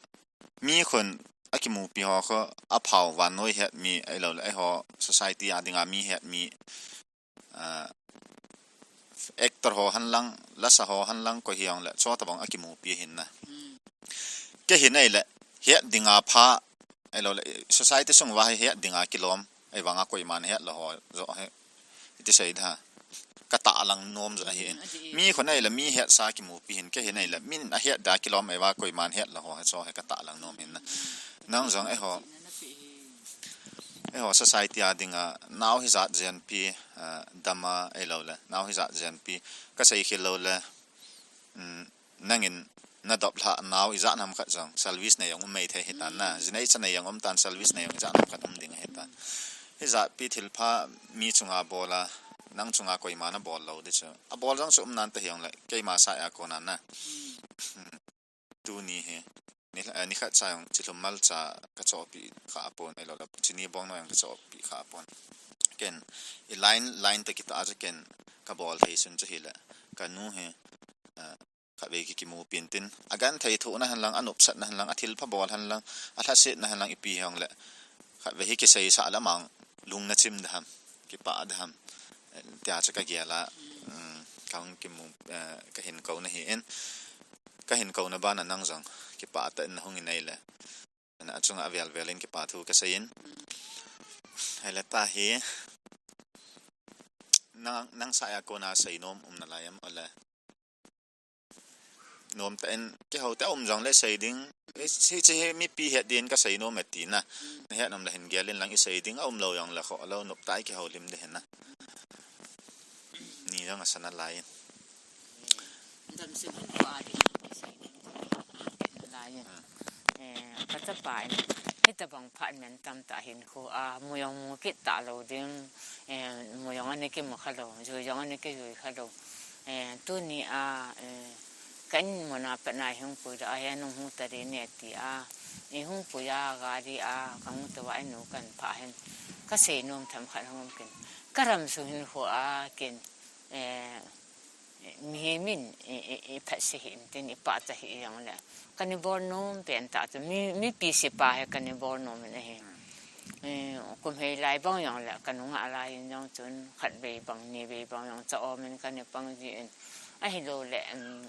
Mi khun a kimupi ho khu, a phao vannoi het mi ahilou le, eiho society a dinga mi het mi, ah, actor ho hen lang, lasa ho hen lang, koi hijongle, chutabang a kimupi ahin na. Mm. Kei hin ahile, het dinga pha, ahilou le, society sung uva hi het dinga kilom, ahivanga koiman het lou ho, jo hi, iti sei da. Ka tahlang nom jo ahi in. Mm, ahi. Mi khun ahile, mi hetsa kimupi hin, kei hin ahile, min a het da kilom, ahiva koiman het lou ho, jo hi ka tahlang nom hin na. Nang jong eiho. Eiho society a dinga, nao hijat jenpi, ah, dama ahilou le, nao hijat jenpi, ka sei khel lou le, mm, nangin na dop lha nao ijat ham khat jong, service nei jong um mai thei hitan na, mm, jinei chanei jong um tan, service nei jong ijat ham khat um ding ahitan. Hijat pi thilpha mi chunga bol a, nang chunga koima na bol lou di chu. A bol jong chu um nan ta hijongle, keima sa a kona na. Mm. Tuni hi, ni, eh, nikhat cha jong, chilhum mal cha ka chohpi kha pon, ahilou le, chini bong no jong ka chohpi kha pon. Ken, i line, line te kita a chu ken, ka bol thei sun chu hile, ka nu hi, eh, khatvei ki kimupi in tin, a genthei thohna hen lang, a nopsatna hen lang, a thilpha bol hen lang, a lhasetna hen lang ipi hijongle, khatvei hi kiseisah le amang lung na chim da ham, kipah da ham, eh, tia chu ka gel a, mm, ka hung kimu, eh, ka hin kou na hi in, ka hin kou na ban a nang jong kipah tah in na hung in ahile, na chunga avel vel in kipa thu ka sei in. Ahile ta hi, nang, nang sa a kona sei nom um na lai em, ole. Nom tah in, kihou te a um jongle sei ding. Hiche hi mipi het din ka sei nom e ti na. Mm. Na het nom le hin gel in lang i sei ding, a um lou jongle kho, lou nop tai kihou lim de hin na. Ni jong a sa na lai in. Damsel hin pa ding, i sei ding. Lai in. Mm. Eh, ka chapa in, hitabang phat mantam tah hinkho a, mu jong mu kit talou ding, eh, mu jong ana kimu khalou, jui jong ana kijui khalou. Eh, tuni a, eh, ka in mun a pat na i hung pui doh a, hia nung hung ta ding e ti a, i hung pui a, gari a, ka hung tou a, i nu kan pha hin, ka seinom themkhat hung um kin. Ka ram sung hinkho a kin, eh, mihem in i, i, i phatsah hih in tin, i pachat hih jongle, ka ni bol nom pen tah chu, mi, mipi sipa hi ka ni bol nom in ahi. Eh, kum hei lai bang jongle, ka nungah lai in jong chun, khat vei bang, ni vei bang jong cha om in ka ni pang ji in. Ahilouleh, um,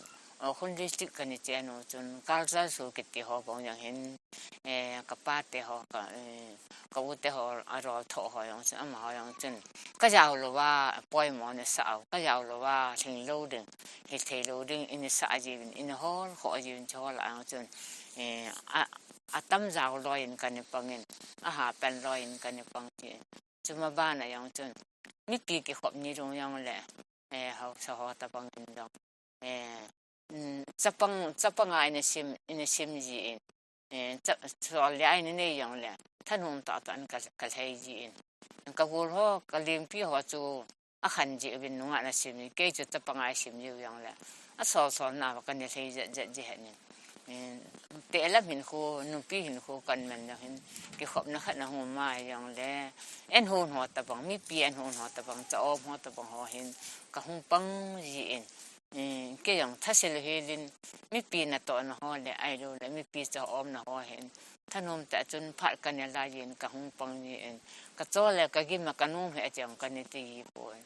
Ukhrul district ka ni chen u chun, culture show kiti ho bang jong hin, eh, ka pa te ho, ka, eh, ka u te ho, a rol tho ho jong chun, amaho jong chun, ka jao lou va, poimo na sa u, ka jao lou va, lhing lou ding, hithei lou ding, i ni sa jiuvin, i ni hol kho jiuvin, chu hol a jong chun, eh, a, a tam jao loi in ka ni pang in, a hapan loi in ka ni pang ji in. Chu ma bana jong chun, mipi kikhop ni jong jongle, eh, haosa ho tabang in jong. Eh, mm, chapang, chapang a i na sim, i na sim ji in. Eh, cha, chol le a i na nei jongle, thanom tah tah in ka, ka lhai ji in. Ka gol ho, ka limpi ho chu, a khan ji uvin nungah na sim ji, kei chu chapang a i sim ji u jongle, a sol sol na va ka ni lhai jet jet ji hen in. Eh, teh lam hinkho, nupi hinkho kan man jong hin, kikhopna khat na hung um a jongle, en hon ho tabang, mipi en hon ho tabang, cha om ho tabang ho hin, ka hung pang ji in. Eh, kei jong thase lou hel in, mipi natohna ho le, ahilouleh, mipi cha omna ho hin, thanom tah chun phat ka ne lai in, ka hung pang ji in, ka chol le, ka gim a ka nom hi a chang ka ni ti ji pon.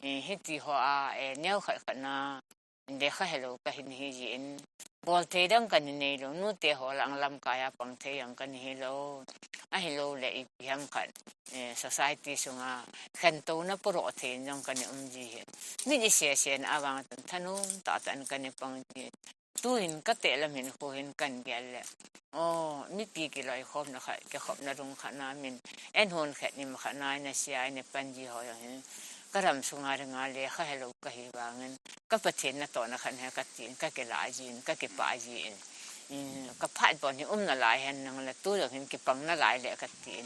Eh, hiti ho a, eh, neo khat khat na, lekha helou ka hin hi ji in, bol thei dang ka ni nei lou, nu te ho lang lamkai a pang thei jong ka ni hi lou. Ahilouleh ipi ham khat, eh, society sunga khantouna puro thei jong ka ni um ji hi. Mi ni se se na avang chun thanom tah tah in ka ni pang ji. Tuin ka teh lam hinkho hin kan gel le. Oh, mipi kiloikhomna khat, kikhopna rung khat na min, en hon khat ni ma khat na, i na sia, i na pan ji ho jong hin, ka ram sunga dinga lekha helou ka hi vangin, ka Pathen natohna khat hi ka tin, ka kila ji in, ka kipah ji in. In, ka phat bon hi um nalai hen nang le tu jong hin kipang nalai le ka tin.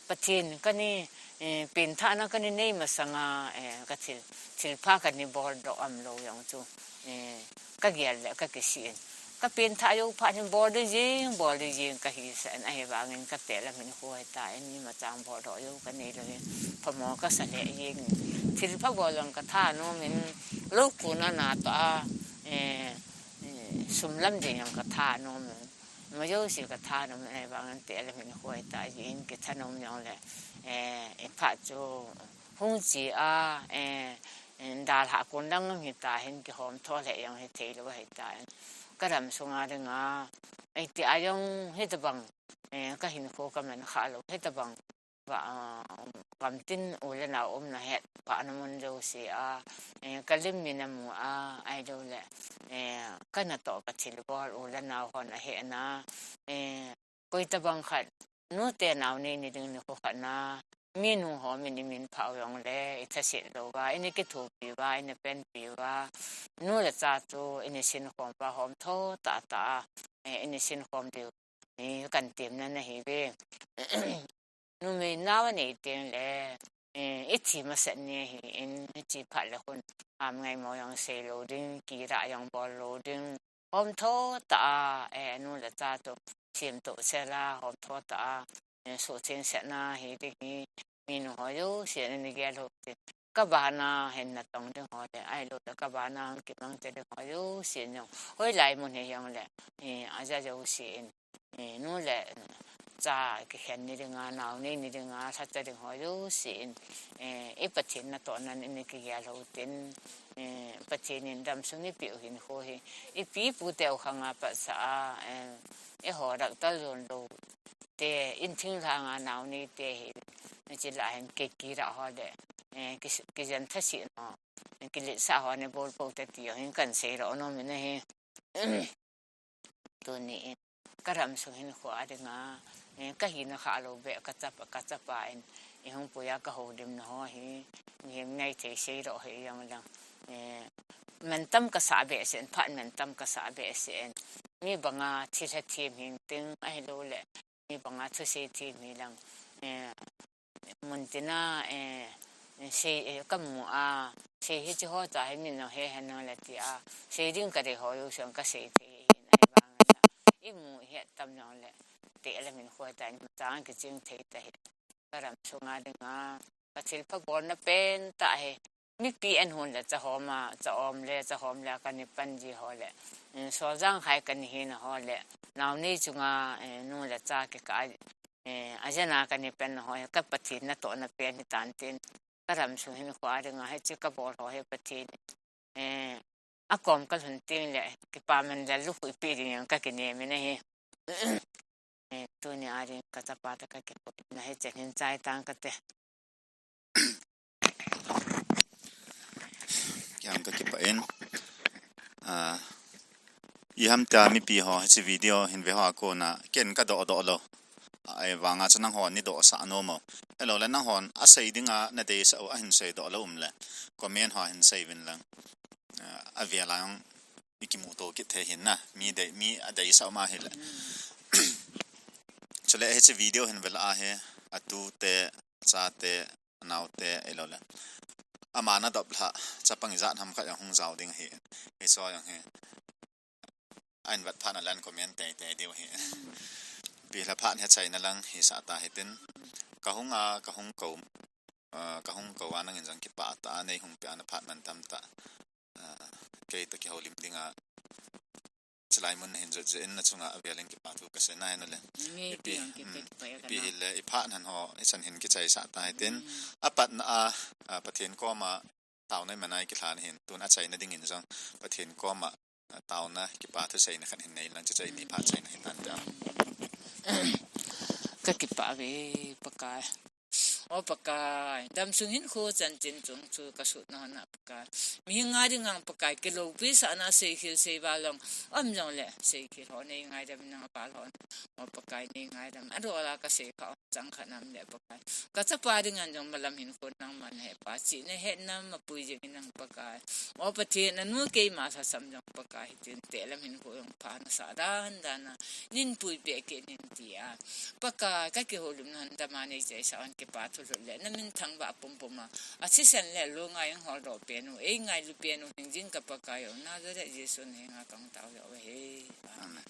Pathen ka ni, eh, pengthahna ka ni nei masanga, eh, ka thil, thilpha ka ni bol doh am lou jong chu, eh, ka gel le ka kisih in. Ka pengthah jou phat hin bol ding jing, bol ding jing ka hisah in, ahivangin ka teh lam hinkho hi ta in, ima chang bol doh jou ka nei lou hin, phamo ka sa le jing. Thilpha bol jong ka thanom in, lou kuna na toh a, eh, eh, sum lam ding jong ka thanom in, ima jouse ka thanom in, ahivangin teh lam hinkho hi ta jing, kithanom jong le, eh, i phat chu hung chi a, eh, eh, dalha kun lang hi ta hin, kihom tho le jong hi thei lou hi ta in. Ka ram sunga dinga, eh, ti a jong hitabang, eh, ka hinkho ka man kha lou, hitabang va, ah, gamtin u le nau umna het pha na mun jouse a, eh, ka lim mi na mu a, ahilouleh, eh, ka natoh ka thilbol u le nau hon a hehna, eh, koi tabang khat, nu te nao nei ni ding nikho khat na, mi nu ho min i min phah u jong le, i thasit lou va, i na kithopi va, i na penpi va, nu le cha chu i na sinkhom va, hom tho tah tah a, eh, i na sinkhom diu, eh, kan temna na hi ve. Numei nao a nei teng le, eh, i thi masat ni hi in, i thi phat le khun, ham ngai mo jong sei lou ding, kira jong bol lou ding, hom tho tah a, eh, nu le cha chu sem toh sel a, hom tho tah a, eh, suhtheng setna hi ding hi, mi nu ho jouse in i na gel u tin. Ka bana hin na tong ding ho le, ahilouleh ka bana hung kimang te ding ho jouse in jong, hoilai mun hi jong le, eh, a ja jouse in, eh, nu le cha kikhen ni dinga, nao nei ni dinga, lhacha ding ho jouse in, eh, i Pathen natohna in i na kigel u tin, eh, Pathen in damsung i peh u hinkho hi, i pi pu te u khang a pat sa a, eh, eiho dak tal jon lou te, in thinglhang a nao nei te hi, na chi la hin kei kira ho le, eh, ki, kijen thasit ho, kiletsah ho na bol pou te ti jong hin kan sei lou nom in ahi. Tuni in, ka ram sung hinkho a dinga, eh, ka hina kha lou beh, ka chapa, ka chapa in, i hung pui a ka houlimna ho hi, mihem ngai thei sei lou hi jong lang, eh, mantam ka sa behseh in, phat mantam ka sa behseh in, mi banga thilha them hing ting ahilou le, mi banga thusei them hi lang, eh, mun tina, eh, sei, eh, ka mu a, sei hiche ho ta hi min nong he he nong le ti a, sei ding ka dei ho jouse ka sei thei hin ahi vang la, i mu i het tam nong le, te le min khua ta in chang kiching thei ta hi. Ka ram sunga dinga, ka thilpha bolna pen ta hi. Mipi en hun le cha hom a, cha om le, cha hom le, ka ni pan ji ho le. Mm, Soljang khai ka ni hin ho le. Nao ni chunga, eh, nu le cha ki ka, eh, a jana ka ni pen ho, ka Pathen natohna pen hi tan tin. Ka ram sung hin khua dinga, hiche ka bol ho hi Pathen. Eh, a kom ka lhun ting le, kipa man le lukhuipi ding jong ka kinem in ahi. Eh, tuni a ding ka chapa te ka kipah in ahi, chen hin chai tang ka te. Kiang ka kipah in. Ah, i ham tia mipi ho, hiche video hin ve ho a kona, ken ka doh doh lou. Ahivanga chu nangho ni doh sah nom o. Ahilou le nanghon a sei dinga na deisah u a hin sei doh lou um le, comment ho a hin sei uvin lang. Ah, a ve lang i kimuto kit thei hin na, mi dei, mi a deisah um ahi le. Chule hiche video hin ve la ahi, a tu te, a cha te, a nao te, ahilou le. Ama na dop lha, chapang ijat ham khat jong hung jao ding ahi. Hiche jong hi. A in vet phat na le an comment tei tei diu ahi. Pi lha phat hi achaina lang hisah ta hitin. Ka hung a, ka hung kou, ah, ka hung kou a nangin jong kipah tah a nei hung peh a na phat man tam tah. Ah, kei toh kihoulim dinga. Chulai mun na hin jot jeh in na chunga avel in kipa thu ka sei nai na le. Nge Ipi, pi ang kipe mm, kipa ya ipi kana. Hi le, i phat nan ho, i chan hin kichai sah ta hitin. Mm. A patna a, a, Pathen koma, taona i man a i kilhan hin, tun achaina dingin jong, Pathen koma, a, taona kipa thu seina khat hin nei lang, chuche ni phat chaina hi tan ta. Ka kipah ve, Pakai. O Pakai, damsung hinkho chanchin chung chu ka sutna hon a Pakai. Mihem ngai ding ang Pakai, kiloupi sahna seikhel seival jong, um jong le, seikhel ho nei ngaidam in ang aval ho. O Pakai nei ngaidam, adola ka sei kha um chang khat nam le Pakai. Ka chapa ding an jong malam hinkho nangman hepa, chihna hetna mapui jing in ang Pakai. O Pathen nanu keima lhasam jong Pakai, hitin te lam hinkho jong pha na sah dan dan a. Nin puipeh kit in tia. Pakai, ka kihoulimna hon dama nei chaisah hon kipa thu lut le, na min thangvah pumpum a. A thisan le lunga hung holdoh pen u, ei ngailu pen u, hingjing ka Pakai o, Nazareth Jesu na henga ka hung tao jeh u ahi. Amen. Amen.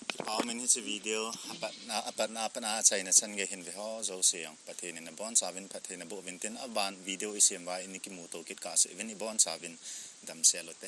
Kipa um in hiche video, apatna, apatna, apatna, achaina chan gei hin ve ho jouse jong, Pathen in abonchauvin, Pathen aboh uvin tin, aban video i sem uva, i ni kimuto kit kah seh uvin, ibonchauvin, damsel u te.